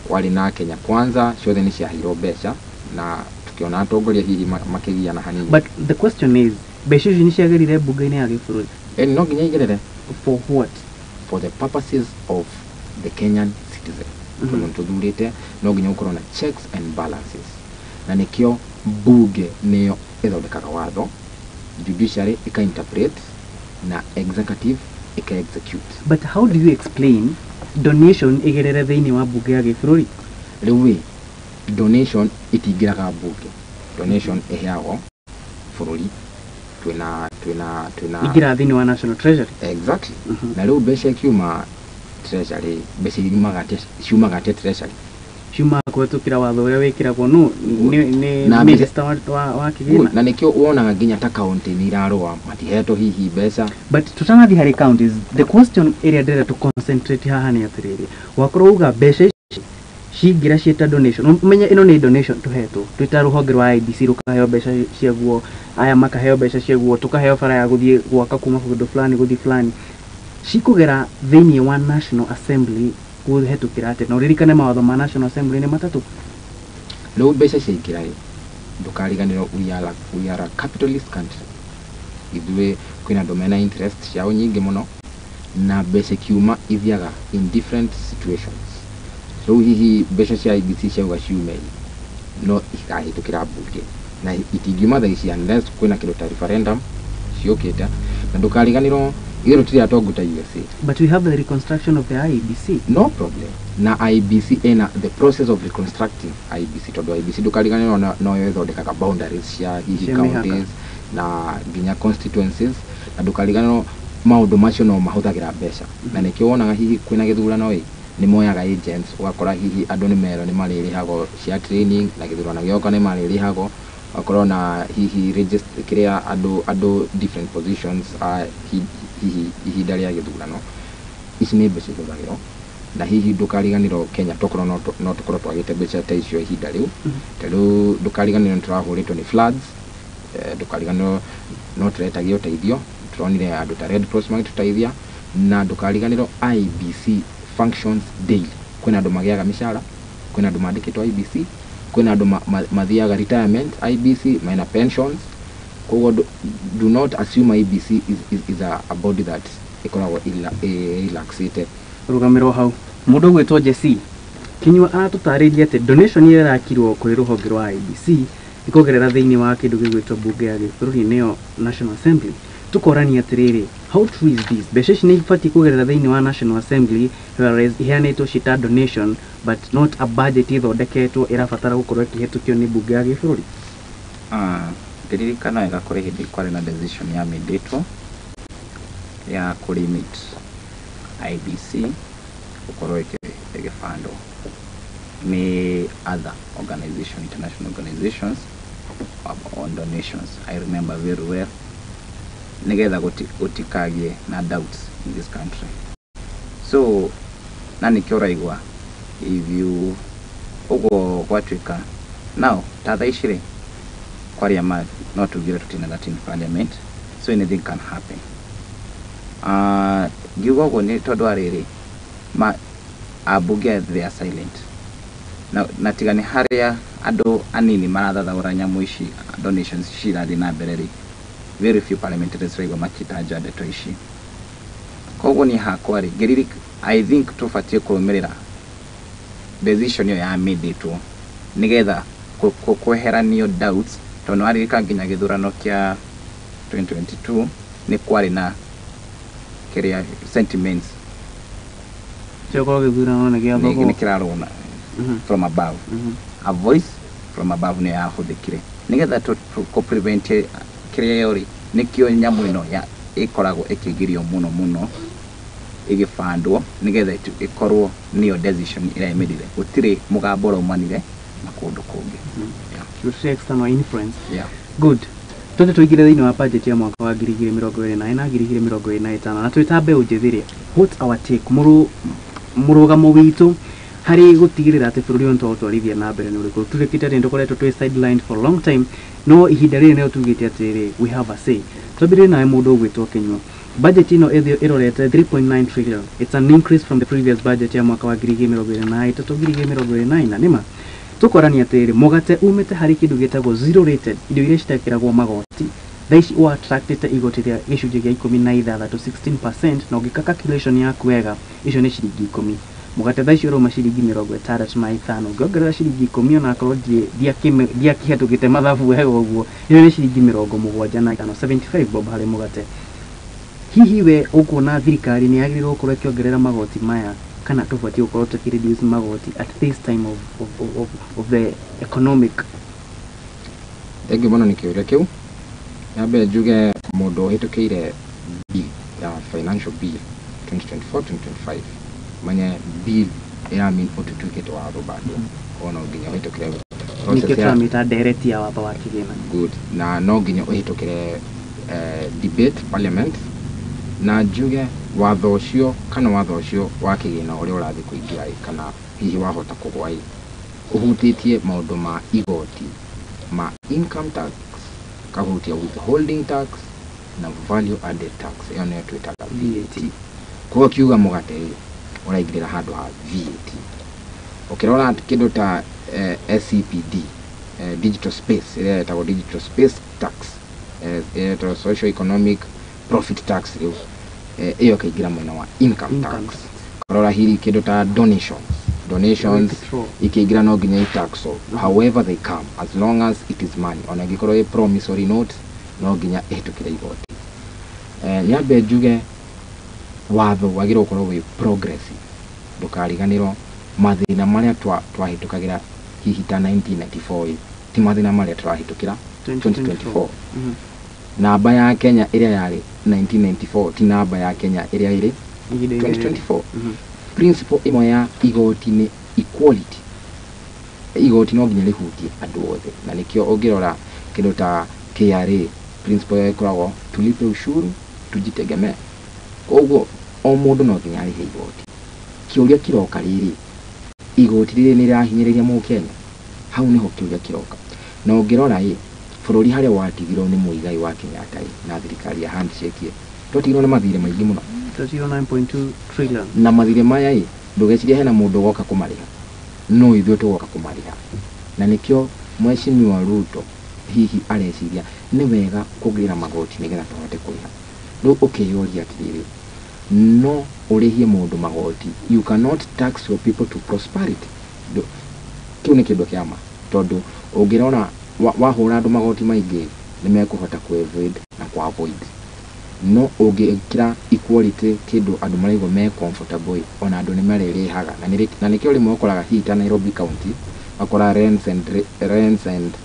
kwarĩ na Kenya Kwanza, ciothe nĩ ciaheirwo mbeca, na tukiona atongoria hihi makĩgiana hanini. But the question is, mbeca icio nĩ ciagĩrire mbunge-inĩ ya gĩbũrũri? No nginya igĩrĩre. For what? For the purposes of the Kenyan citizen. Tondũ nĩtũthurĩte, no nginya gũkorwo na checks and balances, na nĩkĩo mbunge nĩyo ĩthondekaga watho, judiciary ĩka interpret na executive ĩka execute. But how do you explain donation ĩgerere thĩinĩ wa mbunge ya gĩbũrũri? Rĩu ĩ, donation itingĩraga mbunge, donation ĩheagwo bũrũri, twĩna Ingĩraga thĩinĩ wa National Treasury. Exactly. Na rĩu mbeca ikiuma treasury, mbeca iumaga atĩa, ciumaga atĩa treasury? Ciumaga kũhetũkĩra watho ũrĩa wĩkĩragwo no nĩ Na minister wa kĩgĩna. Na nĩkĩo wonaga nginya ta kaunti nĩ irarũa, matihetwo hihi mbeca. But tũtanathiĩ harĩ counties, the question ĩrĩa ndĩrenda tũ concentrate haha nĩ atĩrĩrĩ, wakorwo uga mbeca ici cingĩra ciĩta donation, ũmenye ĩno nĩ donation tũhetwo twĩ ta rũhonge rwa IEBC, rũkaheo mbeca ciaguo, aya makaheo mbeca ciaguo, tũkaheo bara ya gũthiĩ gwaka kuma kũndũ fulani gũthiĩ fulani, cikũgera thĩinĩ wa National Assembly kũhetũkĩra atĩa? Na ũririkane mawatho ma National Assembly nĩ matatũ. Rĩu mbeca ciaingĩra rĩ, ndũkariganĩrwo we are a capitalist country. Ithuĩ kwĩna andũ mena interest ciao nyingĩ mũno, na mbeca ikiuma ithiaga in different situations. Rĩu hihi mbeca cia IEBC ciauga ciume, no ikahĩtũkĩra mbunge na itingiuma thaa ici unless kwĩna kĩndũ ta referendum ciũkĩte. Na ndũkariganĩrwo ithuĩ tũtirĩ atongu ta USA. But we have the reconstruction of the IEBC. No problem, na IEBC ĩna the process of reconstructing IEBC, tondũ IEBC ndũkariganĩrwo noyo ĩthondekaga boundaries cia hihi Cia mĩhaka. counties na nginya constituencies. Na ndũkariganĩrwo maũndũ macio no mahũthagĩra mbeca, na nĩkĩo wonaga hihi kwĩna gĩthurano ĩ, nĩ moyaga agents, ũgakora hihi andũ nĩ merwo nĩ marĩrĩhagwo cia training, na gĩthurano gĩoka nĩ marĩrĩhagwo, ũgakorwo na hihi kĩrĩa andũ different positions, hihi ihinda rĩa gĩthurano. Ici nĩ mbeca ihũthagĩrwo, na hihi ndũkariganĩrwo Kenya tokorwo no tũkorwo twagĩte mbeca ta icio ihinda rĩu. Ta rĩu ndũkariganĩrwo nĩ tũrahũrĩtwo nĩ floods, ndũkariganĩrwo no tũretagia ũteithio, tũronire andũ ta Red Cross magĩtũteithia. Na ndũkariganĩrwo IEBC functions daily, kwĩna andũ magĩaga mĩcara, kwĩna andũ mandĩkĩtwo IEBC, kwĩna andũ mathiaga retirement IEBC, mena pensions. Koguo do not assume IEBC is a body that ĩkoragwo relaxĩte. Rũgamĩrwo hau, mũndũ ũgwĩtwo Jesse Kinyua aratũtarĩria atĩ donation ĩrĩa ĩrakirwo kũrĩ rũhonge rwa IEBC ĩkũgerera thĩinĩ wa kĩndũ gĩgwĩtwo mbunge ya gĩbũrũri, nĩyo National Assembly. Tũkorania atĩrĩrĩ, how true is this? Mbeca ici nĩ ibatiĩ kũgerera thĩinĩ wa National Assembly, whereas iheanĩtwo ciĩ donation but not a budget ĩthondeketwo ĩrabatara gũkorwo ĩkĩhetũkio nĩ mbunge ya gĩbũrũri? Ngĩririkana wega, kũrĩ hĩndĩ kwarĩ na decision ya mĩndĩtwo ya kũlimit IEBC gũkorwo ĩgĩbandwo nĩ other organization, international organizations on donations. I remember very well, nĩgetha gũtikagĩe na doubts in this country. So na nĩkĩo ũraigua if you ũguo gwatuĩka now ta thaa ici rĩ, kwaria ma no tugire tũtirĩ na that in parliament, so anything can happen. Ngiuga ũguo nĩ tondũ wa rĩrĩ, ma ambunge they are silent, na tiga nĩ harĩa andũ anini marathathaũra nyamũ ici, donations cirathiĩ na mbere rĩ, very few parliamentarians raigua makĩtanja ndeto ici. Koguo niĩ hakwa rĩ, I think tũbatiĩ kũrũmĩrĩra decision ĩyo yamĩndĩtwo nĩgetha kweheranio doubts, tondũ nĩwaririkana nginya gĩthurano kĩa 2022 nĩ kwarĩ na kĩrĩa sentiments. Ciokorwo gĩthurano nĩ gĩathogwo. Nĩ kĩrarũo from above. A voice from above nĩyo yahũthĩkire nĩgetha kũ prevent kĩrĩa ĩyo rĩ, nĩkĩo nyamũ ĩno ya ĩkoragwo ĩkĩgirio mũno mũno ĩgĩbandwo, nĩgetha ĩkorwo nĩyo decision ĩrĩa ĩmĩrire, gũtirĩ mũgambo ũraumanire na kũndũ kũngĩ. Yeah. Gũtirĩ external influence. Yeah. Good. Twende tũingĩre thĩinĩ wa budget ya mwaka wa 2024, 2025, na twĩ ta mbeũ njĩthĩ rĩ, what's our take, mũrũgamo witũ harĩ gũtigĩrĩra atĩ bũrũri ũyũ nĩtwaũtwarithia na mbere nĩ ũrĩkũ? Tũrĩkĩte atĩ nĩtũkoretwo twĩ sidelined for a long time, no ihinda rĩrĩ nĩrĩo tugĩte atĩrĩ, we have a say. Twambĩrĩrie nawe mũndũ ũgwĩtwo Kinyua. Budget ĩno ĩrorete 3.9 trillion. It's an increase from the previous budget ya mwaka wa 2023, 2024. Nĩma tũkorania atĩrĩrĩ, mũgate umĩte harĩ kĩndũ gĩtagwo zero rated, indo iria citekĩragwo magoti, thaa ici ũattractĩte igoti rĩa gĩcunjĩ gĩa 16%, na ũngĩka calculation yaku wega, icio nĩ ciringi 10. Mũgate thaa ici ũrauma ciringi 65, ũngĩongerera ciringi 10 onakorwo ndiakĩhetũkĩte mathabu wega ũguo, ĩyo nĩ ciringi 75, 75 bob harĩ mũgate. Hihi we ũkuona thirikari nĩ yagĩrĩirwo gũkorwo ĩkĩongerera magoti maya kana tũbatiĩ gũkorwo tũkĩ reduce magoti at this time of the economic? Thengiũ mũno nĩ kĩũria kĩu. Nyambe njuge mũndũ ũhĩtũkĩire bill ya financial bill 2024-2025, menye bill ĩra mean ũtuĩkĩte watho bado, koguo no nginya ũhĩtũkĩre Nĩkĩo tũramĩta ndereti ya watho wa kĩgĩna. Good. Na no nginya ũhĩtũkĩre debate parliament, na njuge watho ũcio kana watho ũcio wa kĩgĩna ũrĩa ũrathiĩ kũingĩra ĩ, kana hihi wahota kũgwa ĩ, ũhutĩtie maũndũ ma igoti ma income tax, kahutia withholding tax na value added tax, ĩyo nĩyo twĩtaga VAT. Koguo kiuga mũgate ĩ, ũraingĩrĩra handũ ha VAT. Ũkĩrora kĩndũ ta SCPD, digital space, ĩrĩa ĩtagwo digital space tax, ĩrĩa ĩtagwo social economic profit tax rĩu, ĩyo ĩkaingĩra mwena wa income Income tax. Ũkarora hihi kĩndũ ta donations Withdraw. ikĩingĩra no nginya itaxwo, however they come, as long as it is money, ona ĩngĩkorwo ĩ promissory note no nginya ĩhĩtũkĩre igoti. Nyambe njuge watho wagĩrĩirwo gũkorwo wĩ progressive, ndũkariganĩrwo mathĩna marĩa twahĩtũkagĩra hihi ta 1994 ĩ, ti mathĩna marĩa tũrahĩtũkĩra 2024. Namba ya Kenya ĩrĩa yarĩ 1994 ti namba ya Kenya ĩrĩa ĩrĩ Ihinda-inĩ rĩrĩ. 2024. Principle ĩmwe ya igoti nĩ equality. Igoti no nginya rĩhutie andũ othe, na nĩkĩo ũngĩrora kĩndũ ta KRA, principle ĩyo ĩkoragwo tulipe ushuru tujitegemee. Koguo o mũndũ no nginya arĩhe igoti. Kĩũria kĩroka rĩrĩ, igoti rĩrĩ nĩ rĩrahinyĩrĩria mũkenya? Hau nĩho kĩũria kĩroka. Na ũngĩrora ĩ, bũrũri harĩa watigirwo nĩ Muigai wa Kenyatta ĩ, na thirikari ya handshake ĩ, twatigirwo nĩ mathirĩ maingĩ mũno. 39.2 trillion. Na mathirĩ maya ĩ, ndũgecirie hena mũndũ ũgoka kũmarĩha, no ithuĩ tũgoka kũmarĩha. Na nĩkĩo Mheshimiwa Ruto hihi areciria nĩ wega kuongerera magoti nĩgetha tũhote kũrĩha. Rĩu ũkĩyũria atĩrĩrĩ, no ũrĩhie mũndũ magoti? You cannot tax your people to prosperity. Kĩu nĩ kĩndũ kĩa ma, tondũ ũngĩrora wahũra andũ magoti maingĩ nĩ mekũhota kũ evade na kũ avoid. No ũngĩkĩra equality kĩndũ andũ maraigua me comfortable, ona andũ nĩ marĩrĩhaga. Na nĩkĩo rĩmwe ũkoraga hihi ta Nairobi County wakora rents and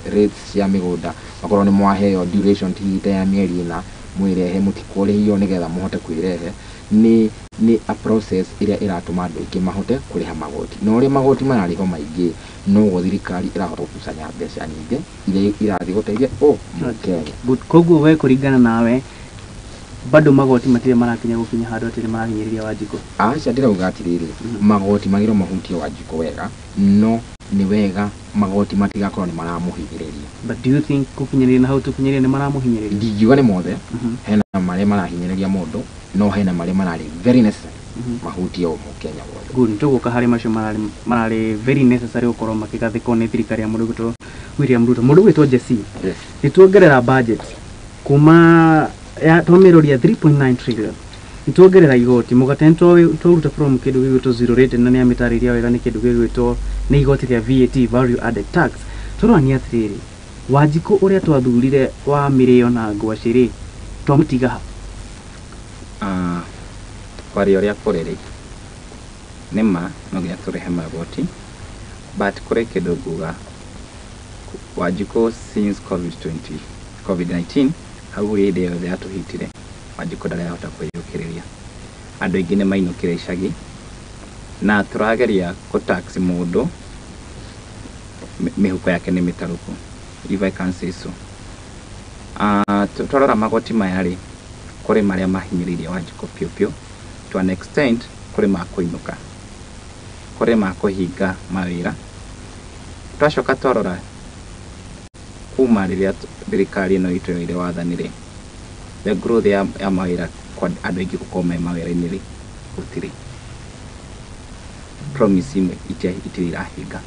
rates cia mĩgũnda, wakorwo nĩ mwaheo duration hihi ta ya mĩeri 4 mwĩrehe, mũtikũrĩhio nĩgetha mũhote kwĩrehe. Nĩ a process ĩrĩa ĩratũma andũ aingĩ mahote kũrĩha magoti. Na ũrĩa magoti mararĩhwo maingĩ, noguo thirikari ĩrahota gũkusanya mbeca nyingĩ iria irathiĩ gũteithia o Mũkenya. Good. Koguo we kũringana nawe bado magoti matirĩ marakinya gũkinya handũ atĩ nĩ marahinyĩrĩria Wanjikũ? Aca, ndĩrauga atĩrĩrĩ, magoti magĩrĩirwo mahutie Wanjikũ wega, no nĩ wega magoti matigakorwo nĩ maramũhinyĩrĩria. But do you think gũkinyĩrĩria na hau tũkinyĩrĩire nĩ maramũhinyĩrĩria? Ndingiuga nĩ mothe. Hena marĩa marahinyĩrĩria mũndũ, no hena marĩa mararĩ very necessary mahutie o Mũkenya wothe. Good, nĩtũgũka harĩ macio mararĩ very necessary gũkorwo makĩgathĩkwo nĩ thirikari ya mũndũ ũgwĩtwo William Ruto. Mũndũ ũgwĩtwo Jesse, Yes. nĩtuongerera budget kuma ya twamĩroria 3.9 trillion, nĩtuongerera igoti mũgate, nĩtwaruta from kĩndũ gĩgwĩtwo zero rated, na nĩamĩtarĩria wega nĩ kĩndũ gĩgwĩtwo nĩ igoti rĩa VAT, value added tax. Tũroranie atĩrĩrĩ, Wanjikũ ũrĩa twathurire wa mĩrĩo na ngwacĩ rĩ, twamũtiga ha? Kwaria ũrĩa kũrĩ rĩ, nĩ ma no nginya tũrĩhe magoti, but kũrĩ kĩndũ nguga Wanjikũ since COVID-20 COVID-19 hau hĩndĩ yothe yatũhitire, Wanjikũ ndarĩ ahota kwĩyũkĩrĩria. Andũ aingĩ nĩ mainũkire icagi na tũrageria kũ tax mũndũ mĩhuko yake nĩ mĩtarũku, if I can say so. Twarora magoti maya rĩ, kũrĩ marĩa mahinyĩrĩirie Wanjikũ piũ piũ to an extent, kũrĩ ma kũinũka, kũrĩ ma kũhinga mawĩra. Twacoka twarora kuma rĩrĩa thirikari ĩno itũ yoire wathani rĩ, the growth ya mawĩra kwa andũ aingĩ gũkorwo me mawĩra-inĩ rĩ, gũtirĩ. Promise imwe itirĩ irahinga.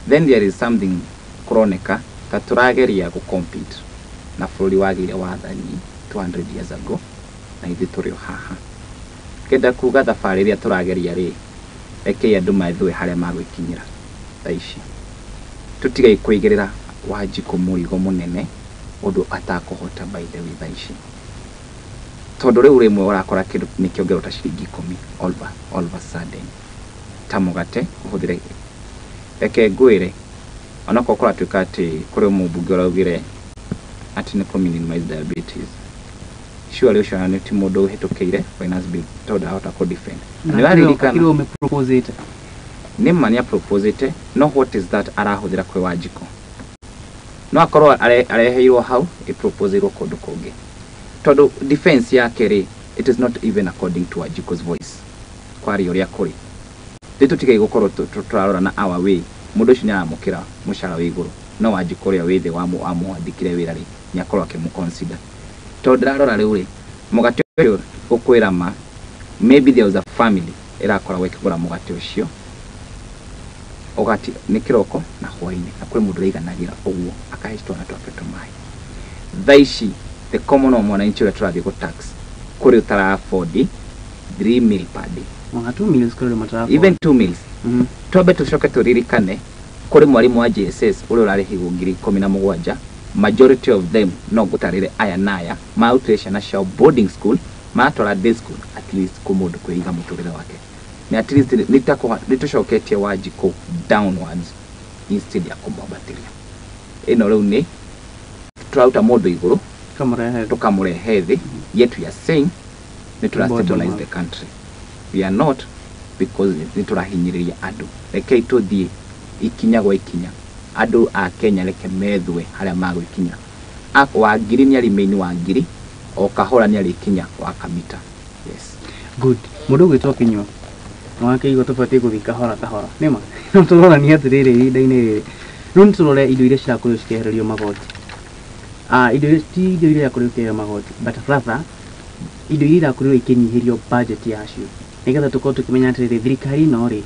Then there is something kũroneka ta tũrageria gũ compete na bũrũri wagĩire wathani 200 years ago, na ithuĩ tũrĩ o haha. Ngenda kuga thabarĩ ĩrĩa tũrageria rĩ, Rekei andũ methue harĩa magwĩkinyĩra thaa ici. Tũtigai kũigĩrĩra Wanjikũ mũrigo mũnene ũndũ atakũhota by the way thaa ici. Tondũ rĩu rĩmwe ũrakora kĩndũ nĩ kĩongererwo ta ciringi 10 all of a sudden. Ta mũgate ũhũthĩre. Reke ngwĩre onokorwo kũratuĩka atĩ kũrĩ mũmbunge ũraugire atĩ nĩ kũ minimize diabetes. Surely ũcio nĩ ti mũndũ ũhĩtũkĩire finance bill tondũ ndahota kũ defend. Na nĩ ũraririkana akirwo ũmĩproposĩte. Nĩ ma nĩ aproposĩte, no what is that arahũthĩra kwĩ Wanjikũ? No akorwo areheirwo hau ĩproposeirwo kũndũ kũngĩ, tondũ defense yake rĩ, it is not even according to Wanjikũ's voice. Kwaria ũrĩa kũrĩ, rĩ tũtigai gũkorwo tũrarora na our way. Mũndũ ũcio nĩ aramũkĩra mũcara wĩ igũrũ, no Wanjikũ ũrĩa wĩ thĩ wamwandĩkire wĩra rĩ, nĩ akorwo akĩmũ-consider. Tondũ ndĩrarora rĩu rĩ, mũgate ũyũ ũkwĩra ma maybe there was a family ĩrakoragwo ĩkĩgũra mũgate ũcio ũgati nĩ kĩroko na hwainĩ, na kũrĩ mũndũ ũraiganagĩra ũguo akahe twana twake tũmaĩ. Thaa ici the common wa mwananchi ũrĩa tũrathiĩ gũ tax kũrĩ ũtara afford 3 meal per day. Ona 2 meals kũrĩ matara. Even 2 meals. Twambe tũcoke tũririkane kũrĩ mwarimũ wa JSS ũrĩa ũrarĩhirwo 17,000. Majority of them, no ngũtarĩre aya na aya marutire ciana ciao boarding school, maratwara day school, at least kũ mũndũ kwĩiga mũtũrĩre wake nĩ at least nĩ tũcoketie Wanjikũ downwards instead ya kũmwambatĩria. Ĩno rĩu nĩ tũraruta mũndũ igũrũ kamũrehe tũkamũrehe thĩ, yet we are saying nĩ tũra Bottom stabilize up. the country. We are not, because nĩ tũrahinyĩrĩria andũ. Rekei tũthiĩ ikinya gwa ikinya. Andũ a Kenya reke methue harĩa magwĩkinya. Wa ngiri nĩ arĩ wa ngiri, o kahora nĩ arĩkinya wa kamita. Yes. Good. Mũndũ ũgwĩtwo Kinyua nĩwakĩigua tũbatiĩ gũthiĩ kahora kahora, nĩma no tũroranie atĩrĩrĩ, ihinda-inĩ rĩrĩ rĩu nĩ tũrore indo iria cirakorirwo cikĩehererio magoti. Indo iria ti indo iria irakorirwo ikĩehererio magoti, but rather indo iria irakorirwo ikĩnyihĩrio budget yacio, nĩgetha tũkorwo tũkĩmenya atĩrĩrĩ, thirikari ĩno rĩ,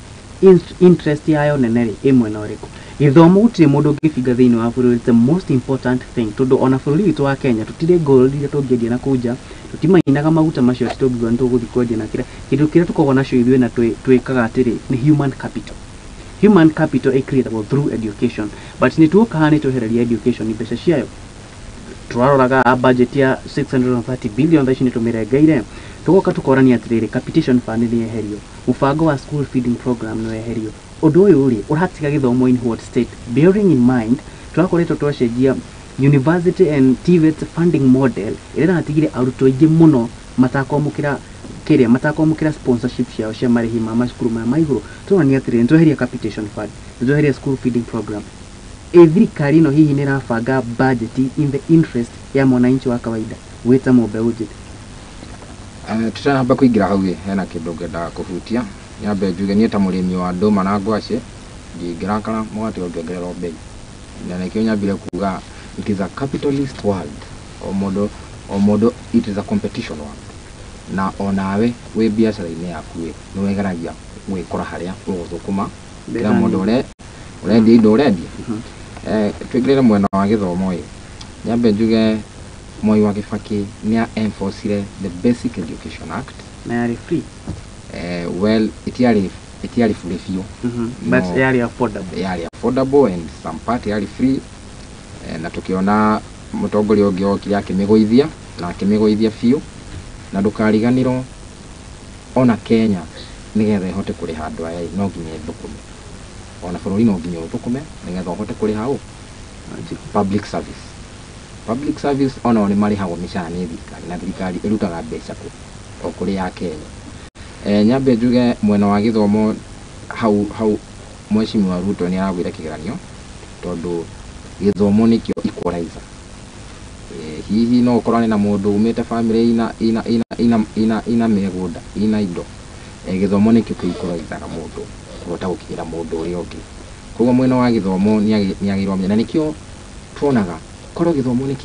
interest yayo nene rĩ, ĩ mwena ũrĩkũ. Gĩthomo gũtirĩ mũndũ ũngĩbinga thĩinĩ wa bũrũri. It's the most important thing, tondũ ona bũrũri witũ wa Kenya tũtirĩ gold iria tũngĩendia na kũu nja, tũtimainaga maguta macio atĩ tũngiuga nĩ tũgũthiĩ kwendia na kĩrĩa kĩndũ kĩrĩa tũkoragwo nacio ithuĩ na twĩkaga atĩrĩ nĩ human capital. Human capital ĩ through education, but nĩ tuoka haha nĩ twehereria education mbeca ciayo. Tũraroraga budget ya 630 billion, thaa ici nĩ tũmĩrengeire. Tũgoka tũkorania atĩrĩrĩ, capitation fund nĩ yeherio, mũbango wa school feeding program nĩ weherio. Ũndũ ũyũ rĩ, ũratiga gĩthomo in what state, bearing in mind tũrakoretwo twacenjia university and TVET funding model ĩrĩa ĩratigire arutwo aingĩ mũno matakwamũkĩra kĩrĩa matakwamũkĩra sponsorship ciao cia marĩhi ma macukuru maya ma igũrũ. Tũrania atĩrĩrĩ, nĩ tweheria capitation fund, nĩ tweheria school feeding program. Ĩ thirikari ĩno hihi nĩ ĩrabanga budget in the interest ya mwananchi wa kawaida wĩta mũmbeũ njĩthĩ? Tutanamba kũingĩra hau ĩ, hena kĩndũ ngwendaga kũhutia. Nyambe njuge niĩ ta mũrĩmi wa ndũma na ngwacĩ ndingĩrakara mũgate ũngĩongererwo mbei, na nĩkĩo nyambire kuga it is a capitalist world. O mũndũ o mũndũ, it is a competition world, na onawe wĩ biacara-inĩ yaku ĩ, nĩ wĩgeragia gwĩkora harĩa ũgũthũkũma kĩra mũndũ ũrendia indo ũrendia. Tũingĩrĩre mwena wa gĩthomo ĩ, nyambe njuge Mwai wa Kibaki nĩ enforcire the Basic Education Act. Na yarĩ free. Well, itiarĩ free biũ. But No. yarĩ affordable. Yarĩ affordable and some part yarĩ free. Na tukiona mũtongoria ũngĩ okire akĩmĩgũithia na akĩmĩgũithia biũ, na ndũkariganĩrwo ona Kenya nĩgetha ĩhote kũrĩha andũ aya ĩ, no nginya ĩthũkũme. Ona bũrũri no nginya ũthũkũme nĩgetha ũhote kũrĩha ũ public service. Public service onao nĩ marĩhagwo mĩcara nĩ thirikari, na thirikari ĩrutaga mbeca kũ o kũrĩ ya Kenya. Nyambe njuge mwena wa gĩthomo hau hau Mheshimiwa Ruto nĩ aragwire kĩgeranio, tondũ gĩthomo nĩkĩo equalizer. Hihi no ũkorane na mũndũ umĩte family ina ina ina ina ina ina mĩgũnda ina indo. Gĩthomo nĩkĩo kĩ-equalizaga mũndũ kũhota gũkinyĩra mũndũ ũrĩa ũngĩ. Koguo mwena wa gĩthomo nĩ agĩrĩirwo amenye, na nĩkĩo tuonaga korwo gĩthomo nĩ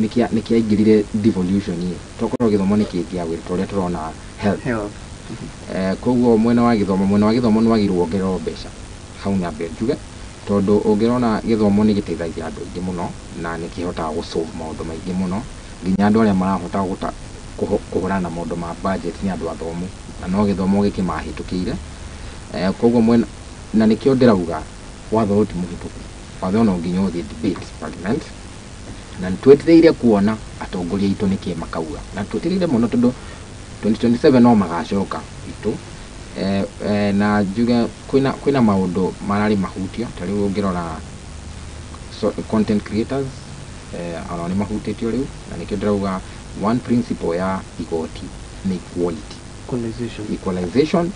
kĩaingĩrire devolution ĩ, tokorwo gĩthomo nĩ kĩngĩagĩrire ta ũrĩa tũrona health. Health. Koguo mwena wa gĩthomo nĩ wagĩrĩirwo wongererwo mbeca hau, nyambe njuge, tondũ ũngĩrona gĩthomo nĩ gĩteithagia andũ aingĩ mũno na nĩ kĩhotaga gũ solve maũndũ maingĩ mũno, nginya andũ arĩa marahota kũhũrana na maũndũ ma budget nĩ andũ athomu, na no gĩthomo gĩkĩmahĩtũkĩire. Koguo mwena na nĩkĩo ndĩrauga watho ũyũ ti mũhĩtũku, watho ũyũ no nginya ũthiĩ debate parliament, na nĩtwetereire kuona atongoria aitũ nĩkĩ makauga, na twetereire mũno tondũ 2027 no magacoka itũ. Na njuge kwĩna maũndũ mararĩ mahutio, ta rĩu ũngĩrora content creators, onao nĩ mahutĩtio rĩu, na nĩkĩo ndĩrauga one principle ya igoti nĩ equality, equalization. Equalization.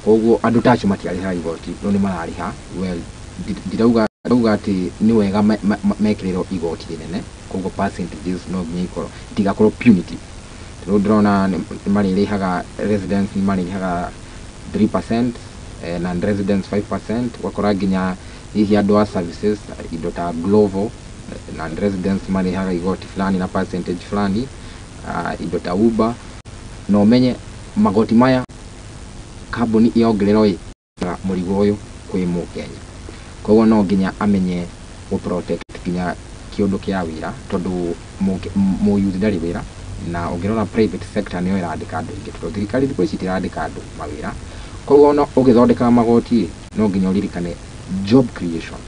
Koguo andũ ta acio matiarĩhaga igoti no nĩ mararĩha. Well, ndirauga atĩ nĩ wega mekĩrĩrwo igoti rĩnene, koguo percentages no nginya ikorwo itigakorwo punitive. Rĩu ndĩrona nĩ marĩrĩhaga residents, nĩ marĩrĩhaga 3%, non residents 5%, ũgakora nginya hihi andũ a services indo ta Glovo, non residents marĩhaga igoti fulani na percentage fulani, indo ta Uber. Na ũmenye magoti maya kambuni yongererwo ĩ mũrigo ũyũ kwĩ mũkenya, koguo no nginya amenye gũ protect nginya kĩũndũ kĩa wĩra, tondũ mũyuthi ndarĩ wĩra, na ũngĩrora private sector nĩyo ĩrandĩka andũ aingĩ, tondũ thirikari thikũ ici ĩtirandĩka andũ mawĩra. Koguo no ũgĩthondeka magoti no nginya ũririkane job creation,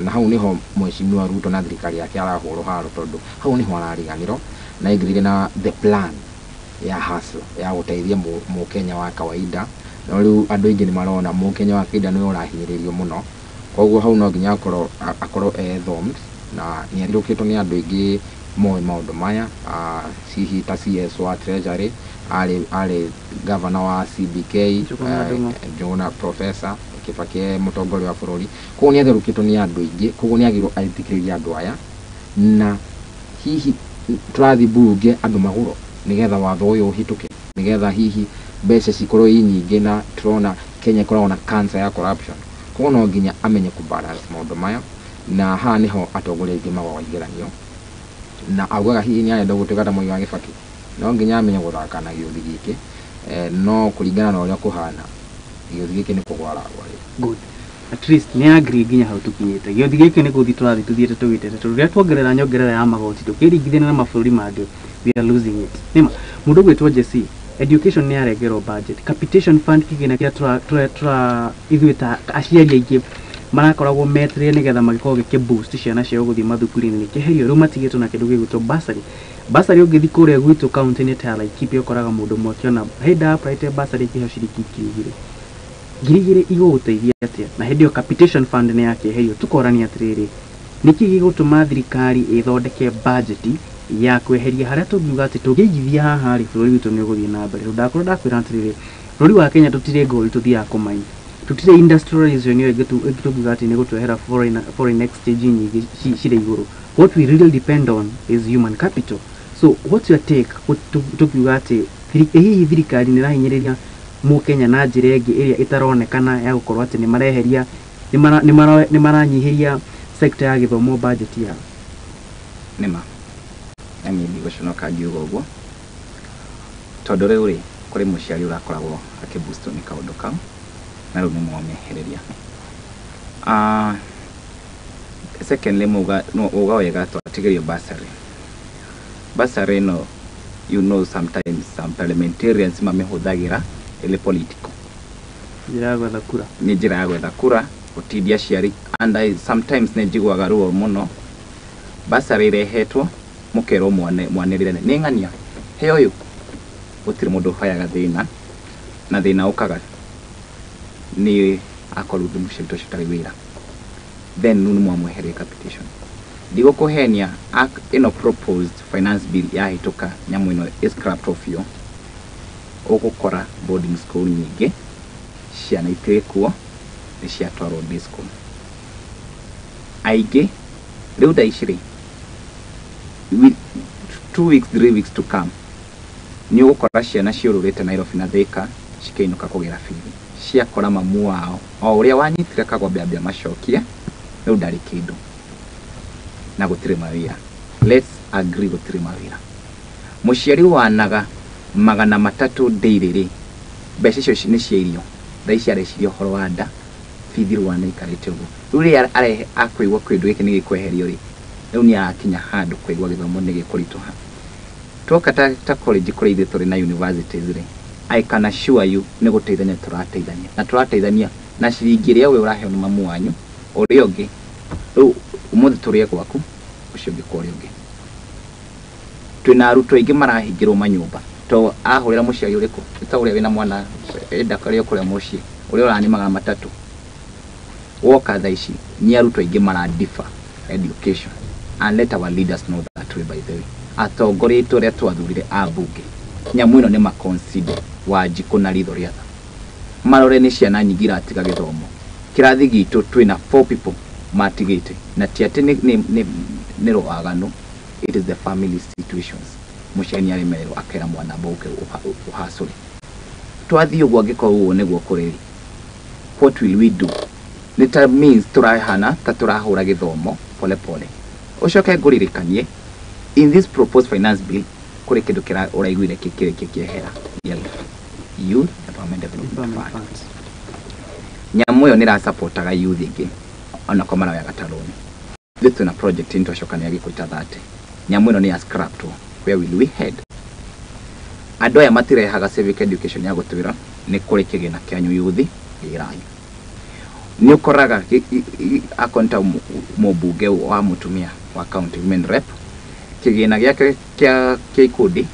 na hau nĩho mheshimiwa Ruto na thirikari yake arahũrwo haro, tondũ hau nĩho arariganĩrwo na aingĩrire na the plan ya hustle ya gũteithia mũkenya wa kawaida. No rĩu andũ aingĩ nĩ marona mũkenya wa kawaida nĩwe ũrahinyĩrĩrio mũno, koguo hau no nginya akorwo ethomed, na nĩ athiũrũrũkĩtwo nĩ andũ aingĩ moĩ maũndũ maya, hihi ta CS wa Treasury, arĩ governor wa CBK, Njuguna professor Kibaki mũtongoria wa bũrũri. Koguo nĩ athiũrũrũkĩtwo nĩ andũ aingĩ, koguo nĩ agĩrĩirwo athikĩrĩrie andũ aya, na hihi tũrathiĩ mbunge andũ magũrwo nĩgetha watho ũyũ ũhĩtũke, nĩgetha hihi mbeca cikorwo i nyingĩ, na tũrona Kenya ĩkoragwo na cancer ya corruption. Koguo no nginya amenye kũ balance maũndũ maya, na haha nĩho atongoria aingĩ magwaga igeranio, na augaga hihi nĩ arenda gũtuĩka ta Mwai wa Kibaki, no nginya amenye gũthaka na gĩũthi gĩkĩ, no kũringana na ũrĩa kũhana gĩũthi gĩkĩ nĩ kũgwa aragwa rĩu. Good, at least nĩ agree nginya hau tũkinyĩte. Gĩũthi gĩkĩ nĩ gũthiĩ tũrathiĩ tũthiĩte tũgĩtete, tondũ rĩrĩa tuongerera nyongerera ya magoti tũkĩringithania na mabũrũri mangĩ, we are losing it. Nĩma mũndũ ũgwĩtwo Jesse, education nĩ yarengerwo budget, capitation fund kĩgĩna kĩrĩa tũra ithuĩ ta aciari aingĩ marakoragwo metereire nĩgetha magĩkorwo gĩkĩ boost ciana ciao gũthiĩ mathukuru-inĩ nĩ kĩeherio. Rĩu matigĩtwo na kĩndũ gĩgwĩtwo bursary. Bursary ũngĩthiĩ kũrĩa gwitũ kaunti-inĩ ta ya Laikipia ũkoraga mũndũ ũmwe akĩona hĩndĩ ya apply bursary ĩkĩheo ciringi 2,000. 2,000 igũgũteithia atĩa? Na hĩndĩ ĩyo capitation fund nĩ yakĩeherio. Tũkorania atĩrĩrĩ, nĩkĩ gĩgũtũma thirikari ĩthondeke budget ya kweheria harĩa tũngiuga atĩ tũngĩigithia haha rĩ, bũrũri witũ nĩ ũgũthiĩ na mbere. Ndakorwo ndakwĩra atĩrĩrĩ, bũrũri wa Kenya tũtirĩ gold tũthiaga kũmaina, tũtirĩ industrialization ĩyo ĩngĩ tũngiuga atĩ nĩ gũtwehera foreign exchange nyingĩ cirĩ igũrũ. What we really depend on is human capital. So what's your take tũkiuga atĩ hihi thirikari nĩ ĩrahinyĩrĩria mũkenya na njĩra ĩngĩ ĩrĩa ĩtaronekana ya gũkorwo atĩ nĩ mareheria nĩ maranyihĩria sector ya gĩthomo budget yao? Nĩma na niĩ ndigũconoka ngiuga ũguo, tondũ rĩu rĩ kũrĩ mũciari ũrakoragwo akĩboostwo nĩ kaũndũ kau, na rĩu nĩ mwamehereria. Secondly, no uga wega twatigĩrio bursary. Bursary ĩno, you know, sometimes some parliamentarians mamĩhũthagĩra ĩrĩ political, njĩra ya gwetha kura, nĩ njĩra ya gwetha kura, gũtindia aciari. And I sometimes nĩ njiguaga ruo mũno, bursary ĩrehetwo mũkerwo mwanĩrĩre nĩ ng'ania he ũyũ, gũtirĩ mũndũ ũhoyaga thĩna, na thĩna ũkaga nĩ akorwo mũciari ũcio ũtarĩ wĩra, then rĩu nĩ mwamweheria capitation. Ndigũkũhenia, ĩno proposed finance bill yahĩtũka, nyamũ ĩno is scrapped off biũ, ũgũkora boarding school nyingĩ ciana itirĩ kuo, nĩ ciatwarwo day school aingĩ. Rĩu thaa ici rĩ, 2 weeks, 3 weeks to come, nĩ ũgũkora ciana ciũrũrĩte Nairobi na Thika cikĩinũka kũgĩra bithi, ciakora mamu wao o ũrĩa wanyitire kagombe ambia macokie, rĩu ndarĩ kĩndũ na gũtirĩ mawĩra. Let's agree, gũtirĩ mawĩra. Mũciari wanaga 300 daily rĩ, mbeca icio nĩ cia irio, thaa ici areciria ũhoro wa nda, bithi rwana ikarĩte ũguo. Rĩu rĩrĩa arehe akũigua kĩndũ gĩkĩ nĩ gĩkweherio rĩ, rĩu nĩ arakinya handũ kũigua gĩthomo nĩ gĩkũritũha. Twoka ta college kũrĩa ithuĩ tũrĩ na universities rĩ, I can assure you nĩ gũteithania tũrateithania na tũrateithania na ciringi ĩrĩa we ũraheo nĩ mamu wanyu ũrĩa ũngĩ. Rĩu ũmũthĩ tũrĩe gwaku, ũcio ũngĩ kwa ũrĩa ũngĩ. Twĩna arutwo aingĩ marahingĩrwo manyũmba to ahũrĩra mũciari ũrĩkũ ta ũrĩa wĩna mwana enda karĩa kũrĩa mũciĩ ũrĩa ũrani 300 woka thaa ici nĩ arutwo aingĩ mara defer education. And let our leaders know that way. By the way, atongoria aitũ arĩa twathurire a mbunge, nyamũ ĩno nĩ maconsider Wanjikũ na ritho rĩa tha, marore nĩ ciana nyingĩ iratiga gĩthomo. Kĩrathi gitũ twĩna 4 people matigĩte, na ti atĩ nĩ rwaganu, it is the family situations. Mũciari nĩ aremererwo akera mwana mbũke ũhacũre. Twathiĩ ũguo, angĩkorwo ũguo nĩguo kũrĩ, what will we do? Nĩ ta means tũrahana ta tũrahũra gĩthomo pole pole. Ũcoke ngũririkanie, in this proposed finance bill kũrĩ kĩndũ kĩra ũraiguire kĩkĩrĩkia kĩehera, YELF, Youth Empowerment Development Empowerment Fund. Funds. Nyamũ ĩyo nĩ ĩrasapotaga youth ĩngĩ onakorwo maroyaga ta loan. Ithuĩ twĩna project nĩ twacokania gĩkũ ta 30. Nyamũ ĩno nĩ ya scrapped. Where will we head? Andũ aya matirehaga civic education ya gũtwĩra nĩ kũrĩ kĩgĩna kĩanyu youth gĩrai. Nĩ ũkoraga akorwo nĩ ta mũmbunge wa mũtumia wa county, women rep, kĩgĩna gĩake kĩa ikundi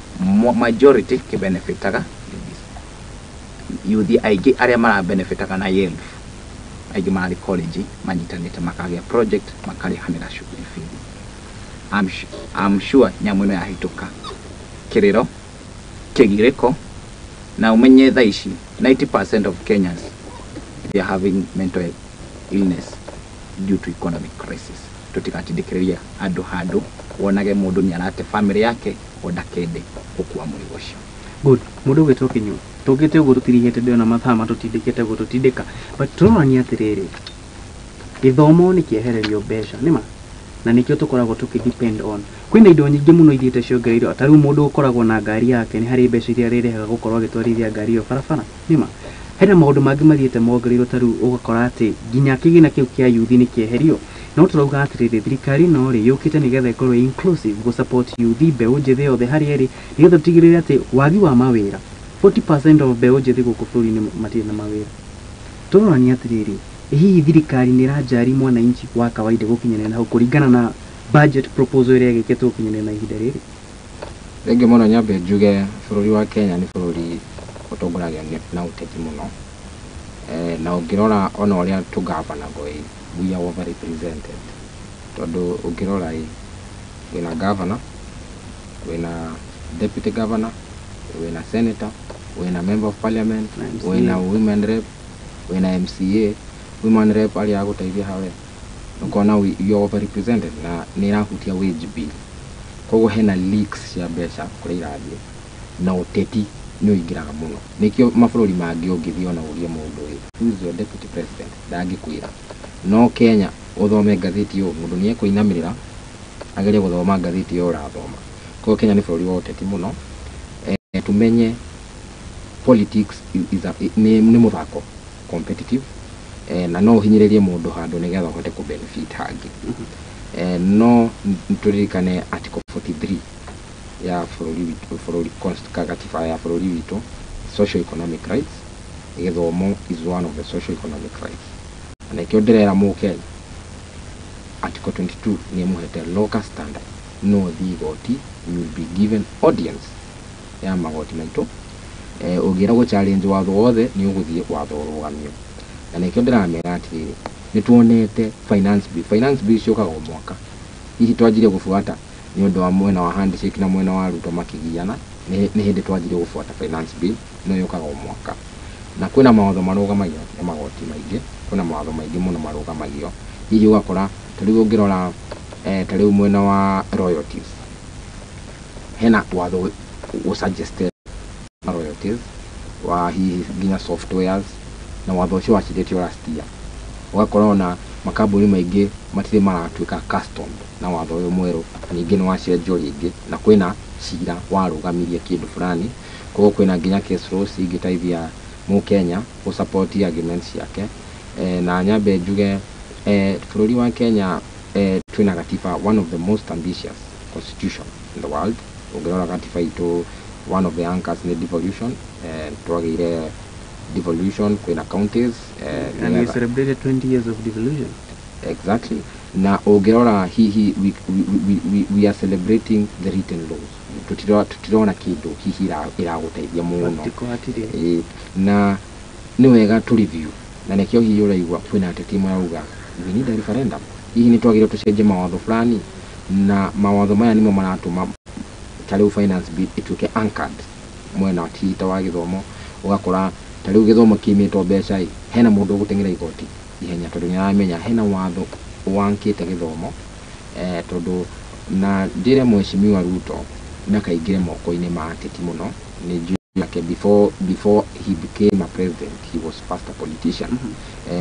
majority kĩbenefitaga ladies. Youth aingĩ arĩa marabenefitaga na YELF aingĩ mararĩ college, manyitanĩte makagĩa project, makarĩhanĩra cukuru fees. I'm sure nyamũ ĩno yahĩtũka kĩrĩro kĩgirĩko na ũmenye thaa ici 90% of Kenyans, they are having mental illness due to economic crisis. Tũtigatindĩkĩrĩria andũ handũ wonage mũndũ nĩ arate family yake o ndakende gũkua mũrigo ũcio. Good. Mũndũ ũgwĩtwo Kinyua, tũkĩte ũguo tũtirigĩte ndĩona mathaa matũtindĩkĩte gũtũtindĩka, but tũrorania atĩrĩrĩ, gĩthomo nĩ kĩehererio mbeca nĩma na nĩkĩo tũkoragwo tũkĩ depend on. Kwĩna indo nyingĩ mũno ithiĩte ciongereirwo. Ta rĩu mũndũ ũkoragwo na ngari yake nĩ harĩ mbeca iria arĩrĩhaga gũkorwo agĩtwarithia ngari ĩyo barabara nĩma. Hena maũndũ mangĩ mathiĩte mongereirwo, ta rĩu ũgakora atĩ nginya kĩgĩna kĩu kĩa yuthi nĩ kĩeherio. No tũrauga atĩrĩrĩ, thirikari ĩno rĩ yũkĩte nĩgetha ĩkorwo ĩ inclusive, gũ support yuthi, mbeũ njĩthĩ yothe harĩa ĩrĩ, nĩgetha tũtigĩrĩre atĩ wagi wa mawĩra, 40% of mbeũ njĩthĩ gũkũ bũrũri-inĩ matirĩ na mawĩra. Tũrorania atĩrĩrĩ, ĩ hihi thirikari nĩ ĩranjari mwananchi wa kawaida gũkinyanĩra na hau kũringana na budget proposal ĩrĩa ĩgĩkĩtwo gũkinyanĩra na ihinda rĩrĩ? Rĩngĩ mũno nyambe njuge bũrũri wa Kenya nĩ bũrũri ũtongoragio na ũteti mũno, na ũngĩrora ona ũrĩa tũgavanagwo ĩ, we are overrepresented, tondũ ũngĩrora ĩ, wĩna governor, wĩna deputy governor, wĩna senator, wĩna member of parliament, na MCA. Wĩna women rep, wĩna MCA, women rep arĩa agũteithia hawe, ũkona you are overrepresented na nĩ ĩrahutia wage bill. Koguo hena leaks cia mbeca kũrĩa irathiĩ na ũteti nĩ ũingĩraga mũno. Nĩkĩo mabũrũri mangĩ ũngĩthiĩ ona ũrie mũndũ ĩ, "Who is your deputy president?" ndangĩkwĩra. No Kenya ũthome ngathĩti ũũ, mũndũ nĩ ekũinamĩrĩra agerie gũthoma ngathĩti ĩyo ũrathoma. Koguo Kenya nĩ bũrũri wa ũteti mũno. Tumenye politics nĩ mũthako competitive, na no ũhinyĩrĩrie mũndũ handũ nĩgetha ũhote kũ benefit hangĩ. No tũririkane article 43 ya bũrũri witũ, bũrũri katiba ya bũrũri witũ, social economic rights. Gĩthomo is one of the social economic rights, na nĩkĩo ndĩrera mũkenya article 22 nĩ ĩmũhete locus standi. No ũthiĩ igoti, you will be given audience ya magoti maitũ. Ũngĩenda gũ challenge watho wothe, nĩ ũgũthiĩ watho ũrũgamio. Na nĩkĩo ndĩramera atĩrĩrĩ, nĩ tuonete finance bill, finance bill ciũkaga o mwaka. Hihi twanjirie gũbuata nĩ ũndũ wa mwena wa handshake na mwena wa Ruto makĩgiana, nĩ hĩndĩ twanjirie gũbuata finance bill no yũkaga o mwaka. Na kwĩna mawatho marũgamagio nĩ magoti maingĩ, kwĩna mawatho maingĩ mũno marũgamagio. Hihi ũgakora ta rĩu ũngĩrora, ta rĩu mwena wa royalties, hena watho ũ suggested royalties wa hihi nginya softwares, na watho ũcio wacirĩtio last year. Ũgakora ona makambuni maingĩ matirĩ maratuĩka custom na watho ũyũ mwerũ. Ningĩ nĩ wacenjio rĩngĩ na kwĩna cira warũgamirie kĩndũ fulani. Koguo kwĩna nginya case laws ingĩteithia mũkenya gũ support arguments ciake. Na nyambe njuge, bũrũri wa Kenya, twĩna gatiba, one of the most ambitious constitution in the world. Ũngĩrora gatiba itũ One of the anchors nĩ devolution. Twagĩire devolution kwĩna counties, And we nĩgetha- celebrated 20 years of devolution. Exactly. Na ũngĩrora hihi we are celebrating the written laws. Tũtirona kĩndũ hihi ĩragũteithia mũno. Practical hatirĩ. Ĩĩ, na nĩ wega tũ review, na nĩkĩo hihi ũraigua kwĩna ateti marauga we need a referendum. Hihi nĩ twagĩrĩirwo tũcenjie mawatho fulani, na mawatho maya nĩmo maratũma ta rĩu finance bill ĩtuĩke anchored mwena ti ta wa gĩthomo. Ũgakora ta rĩu gĩthomo kĩimĩtwo mbeca ĩ, hena mũndũ ũgũteng'era igoti ihenya tondũ nĩ aramenya hena watho wankĩte gĩthomo. Tondũ na njĩre Mheshimiwa Ruto ndakaingĩre moko-inĩ ma ateti mũno. Nĩ njũĩ yake before he became a president, he was first a politician.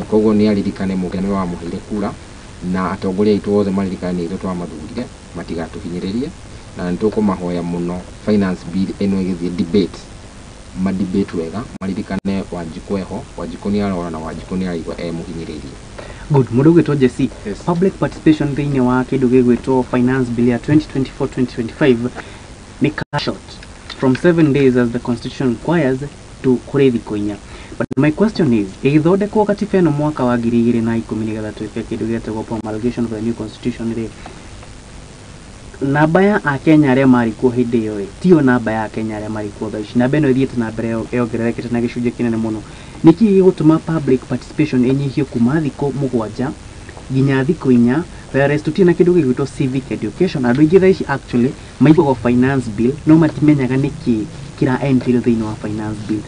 Koguo nĩ aririkane mũkenya nĩwe wamũheire kura, na atongoria aitũ othe maririkane nĩ ithuĩ twamathurire, matigatũhinyĩrĩrie, na nĩ tũkũmahoya mũno finance bill ĩno ĩgĩthiĩ debate, madebate wega, maririkane Wanjikũ eho. Wanjikũ nĩ arora na Wanjikũ nĩ araigua e mũhinyĩrĩrie. Good. Mũndũ ũgwĩtwo Jesse. Yes. Public participation thĩinĩ wa kĩndũ gĩgwĩtwo finance bill ya 2024-2025 nĩ cut short from 7 days, as the constitution requires, to kũrĩ thikũ 4. But my question is, ĩgĩthondekwo katiba ĩno mwaka wa 2010 nĩgetha twĩke kĩndũ gĩetagwo promulgation of the new constitution rĩ, namba ya akenya arĩa marĩ kuo hĩndĩ ĩyo rĩ, tiyo namba ya akenya arĩa marĩ kuo thaa ici. Namba ĩno ĩthiĩte na mbere yongererekete na gĩcunjĩ kĩnene mũno. Nĩkĩ gĩgũtũma public participation ĩnyihio kuma thikũ 7 nginya thikũ 4, whereas tũtirĩ na kĩndũ gĩgwĩtwo civic education? Andũ aingĩ thaa ici actually maiguaga finance bill no matimenyaga nĩkĩ kĩra entail thĩinĩ wa finance bill.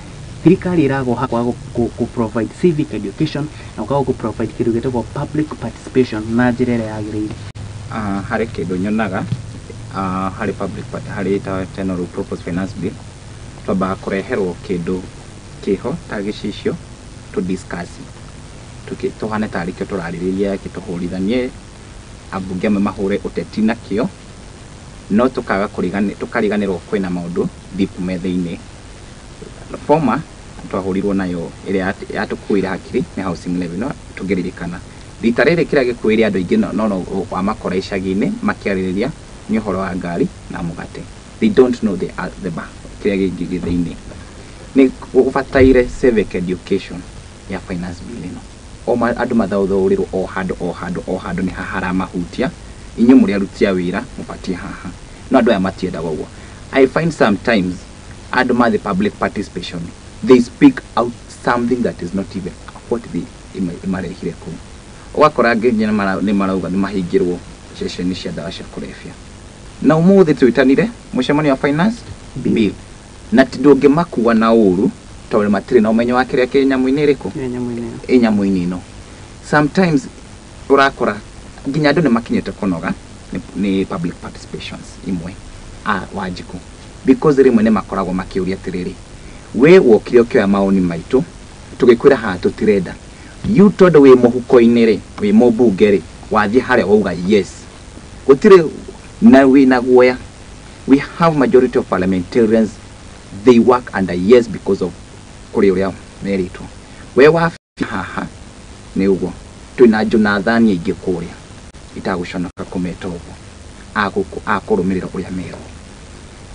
Thirikari ĩragoha kwaga kũ provide civic education na kwaga kũ provide kĩndũ gĩtagwo public participation na njĩra ĩrĩa yagĩrĩire. Harĩ kĩndũ nyonaga harĩ public harĩ ta teno rĩu proposed finance bill, twambaga kũreherwo kĩndũ kĩho ta gĩcicio tũ discuss, tũhane tarĩ kĩo tũrarĩrĩria, gĩtũhũrithanie, ambunge amwe mahũre ũteti nakĩo, no tũkaga tũkariganĩrwo kwĩna maũndũ deep me thĩinĩ. Former twahũrirwo nayo ĩrĩa yatũkuire hakiri nĩ housing levy. No tũngĩririkana rita rĩrĩ kĩrĩa gĩkuĩire andũ aingĩ no wamakora icagi-inĩ makĩarĩrĩria nĩ ũhoro wa ngari na mũgate. They don't know the kĩrĩa kĩngĩ gĩ thĩinĩ. Nĩ gũbataire civic education ya finance bill ĩno, o andũ mathaũthaũrĩrwo o handũ o handũ o handũ nĩ haha haramahutia. Inyuĩ mũrĩ aruti a wĩra mũbatiĩ haha, no andũ aya matiendaga ũguo. I find sometimes andũ ma the public participation, they speak out something that is not even what they imarehire kũu. Ũgakora nginya nĩ marauga nĩ mahingĩrwo ceceni cia ndawa cia kũrebia, na ũmũthĩ twĩtanire mũcemanio wa finance bill, na ti ndũngĩmakua na ũru tondũ matirĩ na ũmenyo wa kĩrĩa kĩ nyamũ-inĩ ĩrĩkũ. Ĩ nyamũ-inĩ ĩyo. Ĩ nyamũ-inĩ ĩno. Sometimes ũrakora nginya andũ nĩ makinyĩte kũnoga nĩ public participations imwe a Wanjikũ, because rĩmwe nĩ makoragwo makĩũria atĩrĩrĩ, we wokire ũkĩoya maoni maitũ tũgĩkwĩra haha tũtirenda yu, tondũ wĩ mũhuko-inĩ rĩ, wĩ mũmbunge rĩ, wathiĩ harĩa wauga yes, gũtirĩ na wĩna guoya. We have majority of parliamentarians, they work under yes because of kũrĩ ũrĩa merĩtwo. We wabi haha nĩ ũguo twĩna Jonathani aingĩ kũrĩa itagũconoka kũmeta ũguo akũrũmĩrĩra ũrĩa merwo.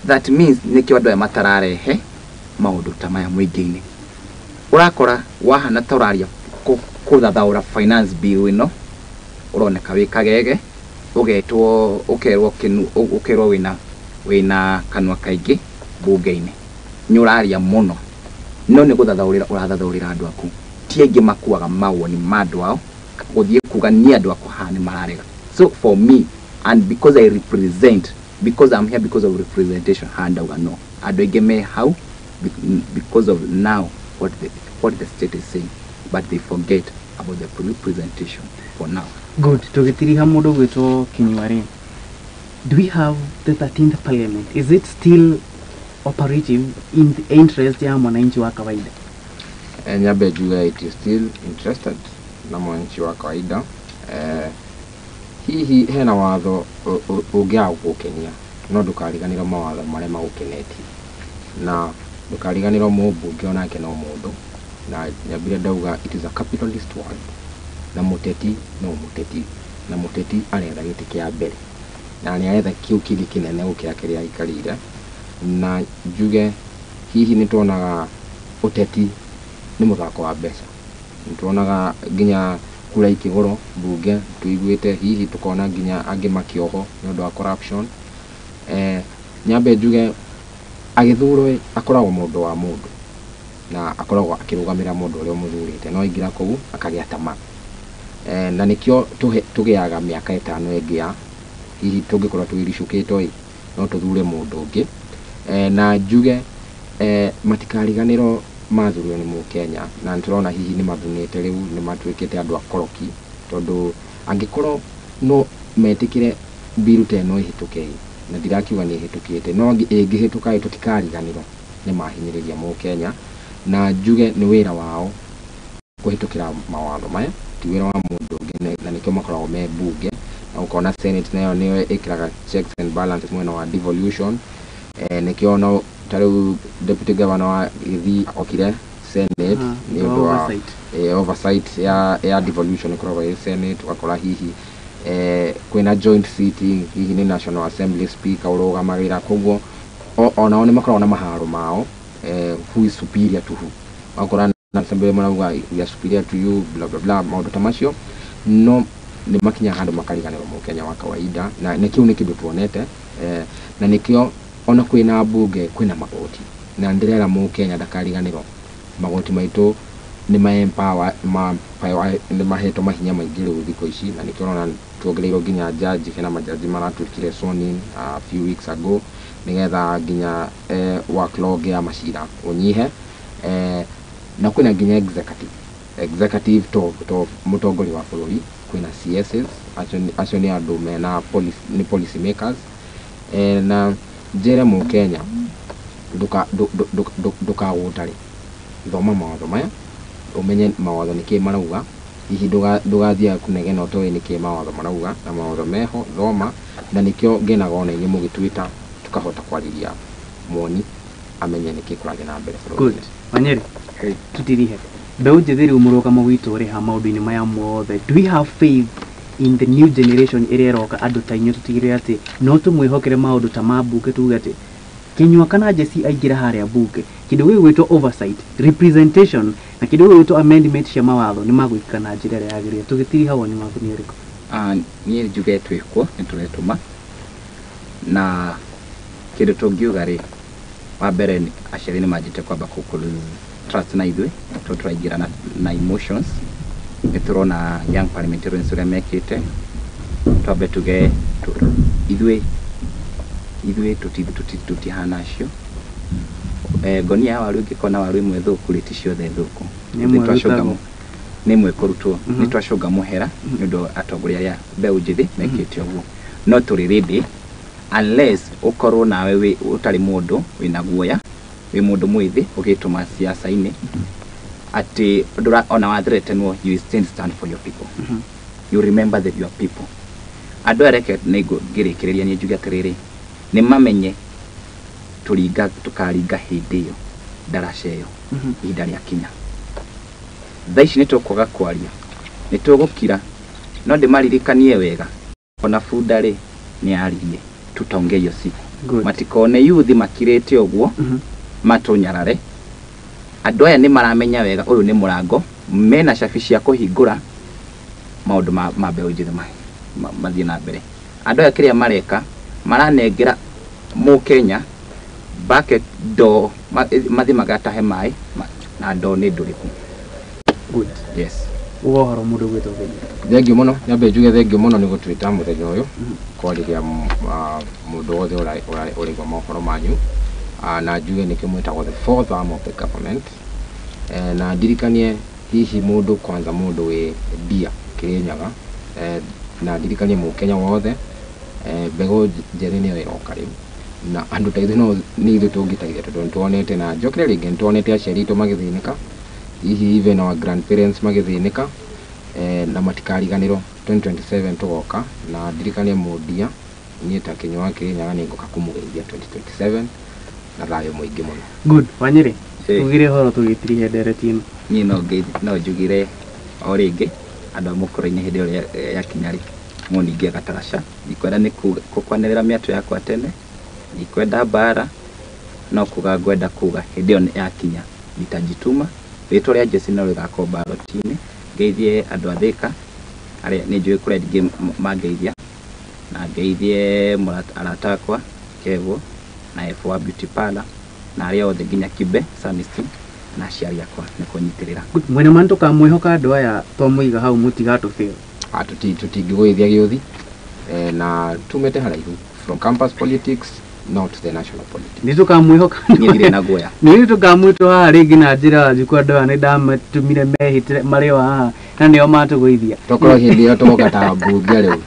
That means nĩkĩo andũ aya matararehe maũndũ ta maya mũingĩ-inĩ. Ũrakora wahana ta ũraria kũthathaũra finance bill ĩno, ũroneka wĩ kagege, ũgetwo ũkerwo kĩnu, ũkerwo wĩna kanua kaingĩ mbunge-inĩ, nĩ ũraria mũno, no nĩ gũthathaũrĩra ũrathathaũrĩra andũ aku. Ti aingĩ makuaga mawoni ma andũ ao gũthiĩ kuga niĩ andũ akwa haha nĩ mararega. So for me, and because I represent, because I'm here because of representation, haha ndauga no andũ aingĩ me hau because of now what the state is saying, but they forget about the representation for now. Good. Tũgĩtiriha mũndũ gwĩtwo Kinyua rĩ, do we have the 13th parliament? Is it still operative in the interest ya mwananchi wa kawaida? Nyambe njuge it is still interested na mwananchi wa kawaida. Hihi hena watho ũngĩaga gũgũkenia, no ndũkariganĩrwo mawatho marĩa magũkenetie, na ndũkariganĩrwo mũmbunge onake no mũndũ. Na nyambire ndauga it is a capitalist world, na mũteti no mũteti, na mũteti aretha gĩtĩ kĩa mbere na nĩ aretha kĩu kĩngĩ kĩnene gũkĩra kĩrĩa aikarĩire. Na njuge hihi nĩ tuonaga ũteti nĩ mũthako wa mbeca, nĩ tuonaga nginya kura ikĩgũrwo mbunge tũiguĩte, hihi tũkona nginya angĩ makĩohwo nĩ ũndũ wa corruption. Nyambe njuge agĩthurwo akoragwo mũndũ wa mũndũ na akoragwo akĩrũgamĩrĩra mũndũ ũrĩa ũmũthurĩte, no aingĩra kũu akagĩa tamaa. Na nĩkĩo tũgĩaga mĩaka 5 ĩngĩ ya hihi tũngĩkorwo twĩricũkĩtwo ĩ no tũthure mũndũ ũngĩ. Na njuge matikariganĩrwo mathurirwo nĩ mũkenya, na nĩtũrona hihi nĩ mathunĩte rĩu, nĩ matuĩkĩte andũ akoroki, tondũ angĩkorwo no metĩkĩre mbiru ta ĩno ĩhĩtũke ĩ, na ndirakiuga nĩ ĩhĩtũkĩte, no ĩngĩhĩtũka ĩ tũtikariganĩrwo nĩ mahinyĩrĩria mũkenya. Na njuge nĩ wĩra wao kũhĩtũkĩra mawatho maya, ti wĩra wa mũndũ ũngĩ, na nĩkĩo makoragwo me mbunge. Na ũkona Senate nayo nĩyo ĩkĩraga checks and balances mwena wa devolution. Nĩkĩo no ta rĩu deputy governor wa Gĩthii okire Senate nĩ ũndũ wa oversight ya devolution ĩkoragwo ĩ Senate. Ũgakora hihi kwĩna joint sitting, hihi nĩ National Assembly speaker ũrũgamagĩrĩra, koguo onao nĩ makoragwo na maharo mao, who is superior to who. Ũgakora National Assembly marauga we are superior to you, bla bla bla, maũndũ ta macio. No nĩ makinyaga handũ makariganĩrwo mũkenya wa kawaida, na nĩ kĩu nĩ kĩndũ tuonete. Na nĩkĩo ona kwĩna mbunge kwĩna magoti, na ndĩrera mũkenya ndakariganĩrwo magoti maitũ nĩ ma empower ma nĩ mahetwo mahinya maingĩ rĩu thikũ ici, na nĩkĩo ũrona tuongereirwo nginya jaji, hena majaji maratuĩkire sworn in a few weeks ago, nĩgetha nginya workload ya macira ũnyihe. Na kwĩna nginya executive to mũtongoria wa bũrũri, kwĩna CSs, acio nĩ andũ mena policy, nĩ policy makers. Na njĩre mũkenya ndũkagũtare, thoma mawatho maya ũmenye mawatho nĩkĩ marauga, hihi ndũgathiaga kũnegena ũtoĩ nĩkĩ mawatho marauga, na mawatho meho thoma. Na nĩkĩo ngenaga ona inyuĩ mũgĩtwĩta tukahota kwarĩria muoni amenye nĩkĩ kũrathiĩ na mbere bũrũri-inĩ. Good. Wanyeri, tutirihe mbeũ njĩthĩ rĩu mũrũgamo witũ ũrĩ ha maũndũ-inĩ maya mothe? Do we have faith in the new generation ĩrĩa ĩroka? Andũ ta inyuĩ tũtigĩrĩre atĩ no tũmwĩhokere maũndũ ta ma mbunge, tuge atĩ Kinyua kana Jesse aingĩra harĩa mbunge, kĩndũ gĩgwĩtwo oversight, representation na kĩndũ gĩgwĩtwo amendment cia mawatho nĩ magwĩkĩka na njĩra ĩrĩa yagĩrĩire. Tũgĩtiriha, woni waku nĩ ũrĩkũ? Niĩ njuge twĩkuo nĩ tũretũma, na kĩndũ tũngiuga rĩ, wa mbere aciari nĩ manjĩte kwamba kũ lose trust na ithuĩ tondũ tũraingĩra na emotions. Nĩ tũrona young parliamentarians ũrĩa mekĩte. Twambe tuge ithuĩ tũtihana acio. Ngonia ya waru ĩngĩkorwo na waru ĩmwe thũku rĩ, ti ciothe thũku. Nĩ ĩmwe Nĩ twacũnga ĩrutagwo. Nĩ ĩmwe kũrutwo. Nĩ twacũnga mũhera nĩ ũndũ atongoria arĩa mbeũ njĩthĩ mekĩte ũguo, no tũrĩ ready unless ũkorwo nawe wĩ ũtarĩ mũndũ wĩna guoya, wĩ mũndũ mwĩthĩ ũgĩtũma siasa-inĩ atĩ ndũra ona wathreatenwo, you still stand for your people. You remember that your people. Andũ aya, reke nĩ ngĩrĩkĩrĩria niĩ njuge atĩrĩrĩ, nĩ mamenye tũringa tũkaringa hĩndĩ ĩyo ndaraca ĩyo ihinda rĩa kinya. Thaa ici nĩ tũkwaga kwaria, nĩ tũgũkira, no ndĩmaririkanie wega, ona bunda rĩ nĩ yaririe, tutaongea hiyo siku. Good. Matikone yuthi makirĩte ũguo matũnyarare. Andũ aya nĩ maramenya wega ũyũ nĩ mũrango mena cabi cia kũhingũra maũndũ ma mbeũ njĩthĩ mathiĩ na mbere. Andũ aya kĩrĩa mareka, maranengera mũkenya bucket, ndoo, mathiĩ magatahe maĩ na ndoo nĩ ndũrĩku. Good. Yes. Uga ũhoro mũndũ ũgwĩtwo Kenya. Thengiũ mũno, nyambe njuge thengiũ mũno nĩ gũtwĩta mũthenya ũyũ kwarĩria mũndũ wothe ũraigua mohoro manyu. Na njuge nĩkĩo mwĩtagwo the fourth arm of the government. Na ndirikanie hihi mũndũ kwanza mũndũ wĩ mbia Kĩrĩnyaga, na ndirikanie mũkenya wothe, mbegũ njĩthĩ nĩyo ĩroka rĩu, na andũ ta ithuĩ no nĩ ithuĩ tũngĩteithia, tondũ nĩtuonete, na njokere rĩngĩ, nĩtuonete aciari aitũ magĩthĩnĩka, hihi even our grandparents magĩthĩnĩka, na matikariganĩrwo 2027 tũgoka. Na ndirikanie mũndia niĩ ta Kinyua wa Kĩrĩnyaga nĩ ngũka kũmũgeithia 2027 na thayũ mũingĩ mũno. Good. Wanyeri, Ĩ. tugire ũhoro tũgĩtirihe ndereti ĩno. Niĩ no njugire o rĩngĩ andũ a mũkũrũ-inĩ, hĩndĩ ĩyo yakinya rĩ, mũningie gataraca. Ndikwenda nĩ kũkwanĩrĩra mĩatũ yakwa tene, ndikwenda mbara. No kuga ngwenda kuga hĩndĩ ĩyo yakinya nitajituma. Rĩtwa rĩa Jesse no rĩgakorwo ballot-inĩ. Ngeithie andũ a Thika arĩa nĩ njũĩ kũrĩa aingĩ mangeithia, na ngeithie arata akwa Kevo na F1 Beauty Parlor na arĩa othe nginya Kibe Sanistin na aciari akwa nĩ kũnyitĩrĩra. Mwena ma nĩtũkamwĩhoka andũ aya twamũiga hau mũtigatũbĩre. Tũtingĩgũithia gĩũthi, na tumĩte haraihu from campus politics not the national politics. Nĩtũkamwĩhoka. Niĩ ndirĩ na guoya. Nĩ tũkamwĩtwo haha rĩngĩ na njĩra wanjikũ andũ aya nĩ ndamatũmire mehĩtĩre marĩ o haha na nĩo matũgũithia. Tokorwo hĩndĩ ĩyo tũgoka ta mbunge rĩu.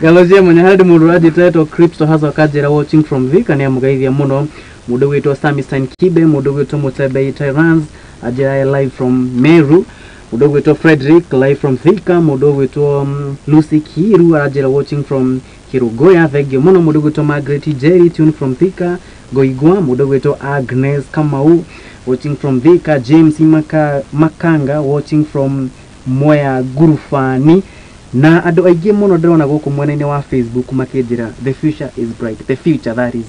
Ngalo cia mwanya harĩ mũndũ ũranjĩta etwo Crypto Hazo akanjĩra watching from Thika, nĩ amũgeithia mũno. Mũndũ gwĩtwo Samistan Kibe, mũndũ gwĩtwo Mutembei Tyrans anjĩra live from Meru, mũndũ gwĩtwo Frederick live from Thika, mũndũ gwĩtwo Lucy Kiru aranjĩra watching from Kirugoya, thengio mũno. Mũndũ gwĩtwo Margaret Jerry tune from Thika Goigwa, mũndũ gwĩtwo Agnes Kamau watching from Thika, James Makanga watching from Mwea Gurufani, na andũ aingĩ mũno ndĩrona gũkũ mwena-inĩ wa Facebook makĩnjĩra the future is bright, the future that is,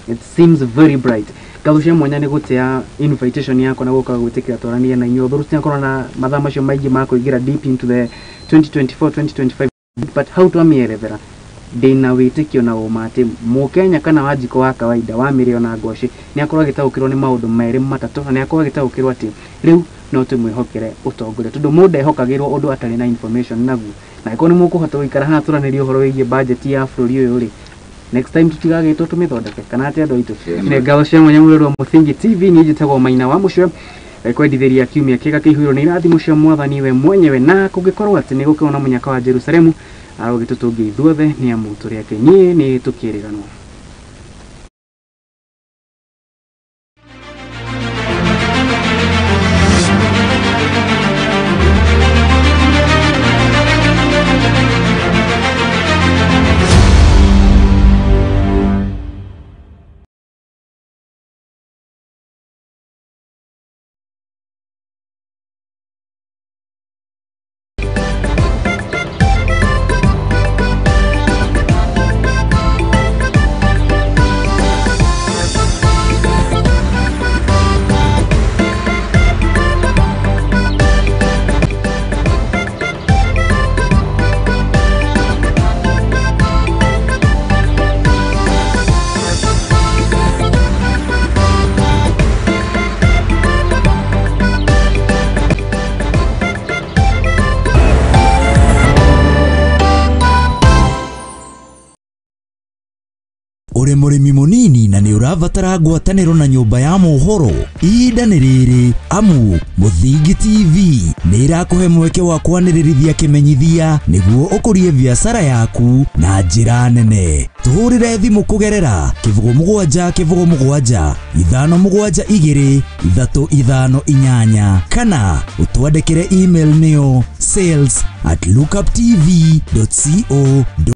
it seems very bright. Ngatho cia mwanya nĩ gũtea invitation yakwa na gũka gwĩtĩkĩra twaranie na inyuĩ, although tũtinakorwo na mathaa macio maingĩ ma kũingĩra deep into the 2024-2025, but hau twamĩerethera ndĩna wĩtĩkio na ũma atĩ mũkenya kana wanjikũ wa kawaida wa mĩrĩo na ngwacĩ nĩ akorwo agĩtaũkĩrwo nĩ maũndũ merĩ matatũ, na nĩ akorwo agĩtaũkĩrwo atĩ rĩu no tũmwĩhokere ũtongoria, tondũ mũndũ ehokagĩrwo ũndũ atarĩ na information naguo. Na angĩkorwo nĩ mũkũhota gũikara haha tũranĩrie ũhoro wĩgiĩ budget ya bũrũri ũyũ rĩ, next time tutigagĩtwo tũmĩthondeke kana atĩ andũ aitũ. Nĩ ngatho cia mwanya mũrori wa Mũthingi TV, niĩ njĩtagwo Maina wa Mũcwe, kwendithĩria kiumia kĩega kĩihũirwo nĩ irathimo cia mwathani we mwenyewe, na kũngĩkorwo atĩ nĩ gũkorwo na mũnyaka wa Jerusalemu arogĩtũtũngia ithuothe nĩ amu tũrĩ ake niĩ nĩ tũkĩrĩganwo. Uri mũrĩmi mũnini na nĩ ũrabatara ngwatanĩro na nyũmba ya mohoro, ihinda nĩ rĩrĩ amu Mũthingi TV nĩ ĩrakũhe mweke wa kwanĩrĩrithia kĩmenyithia nĩguo ũkũrie biacara yaku na njĩra nene. Tũhũrĩre thimũ kũgerera 07 07 572 358 kana ũtwandĩkĩre email nĩyo sales@lookuptv.co.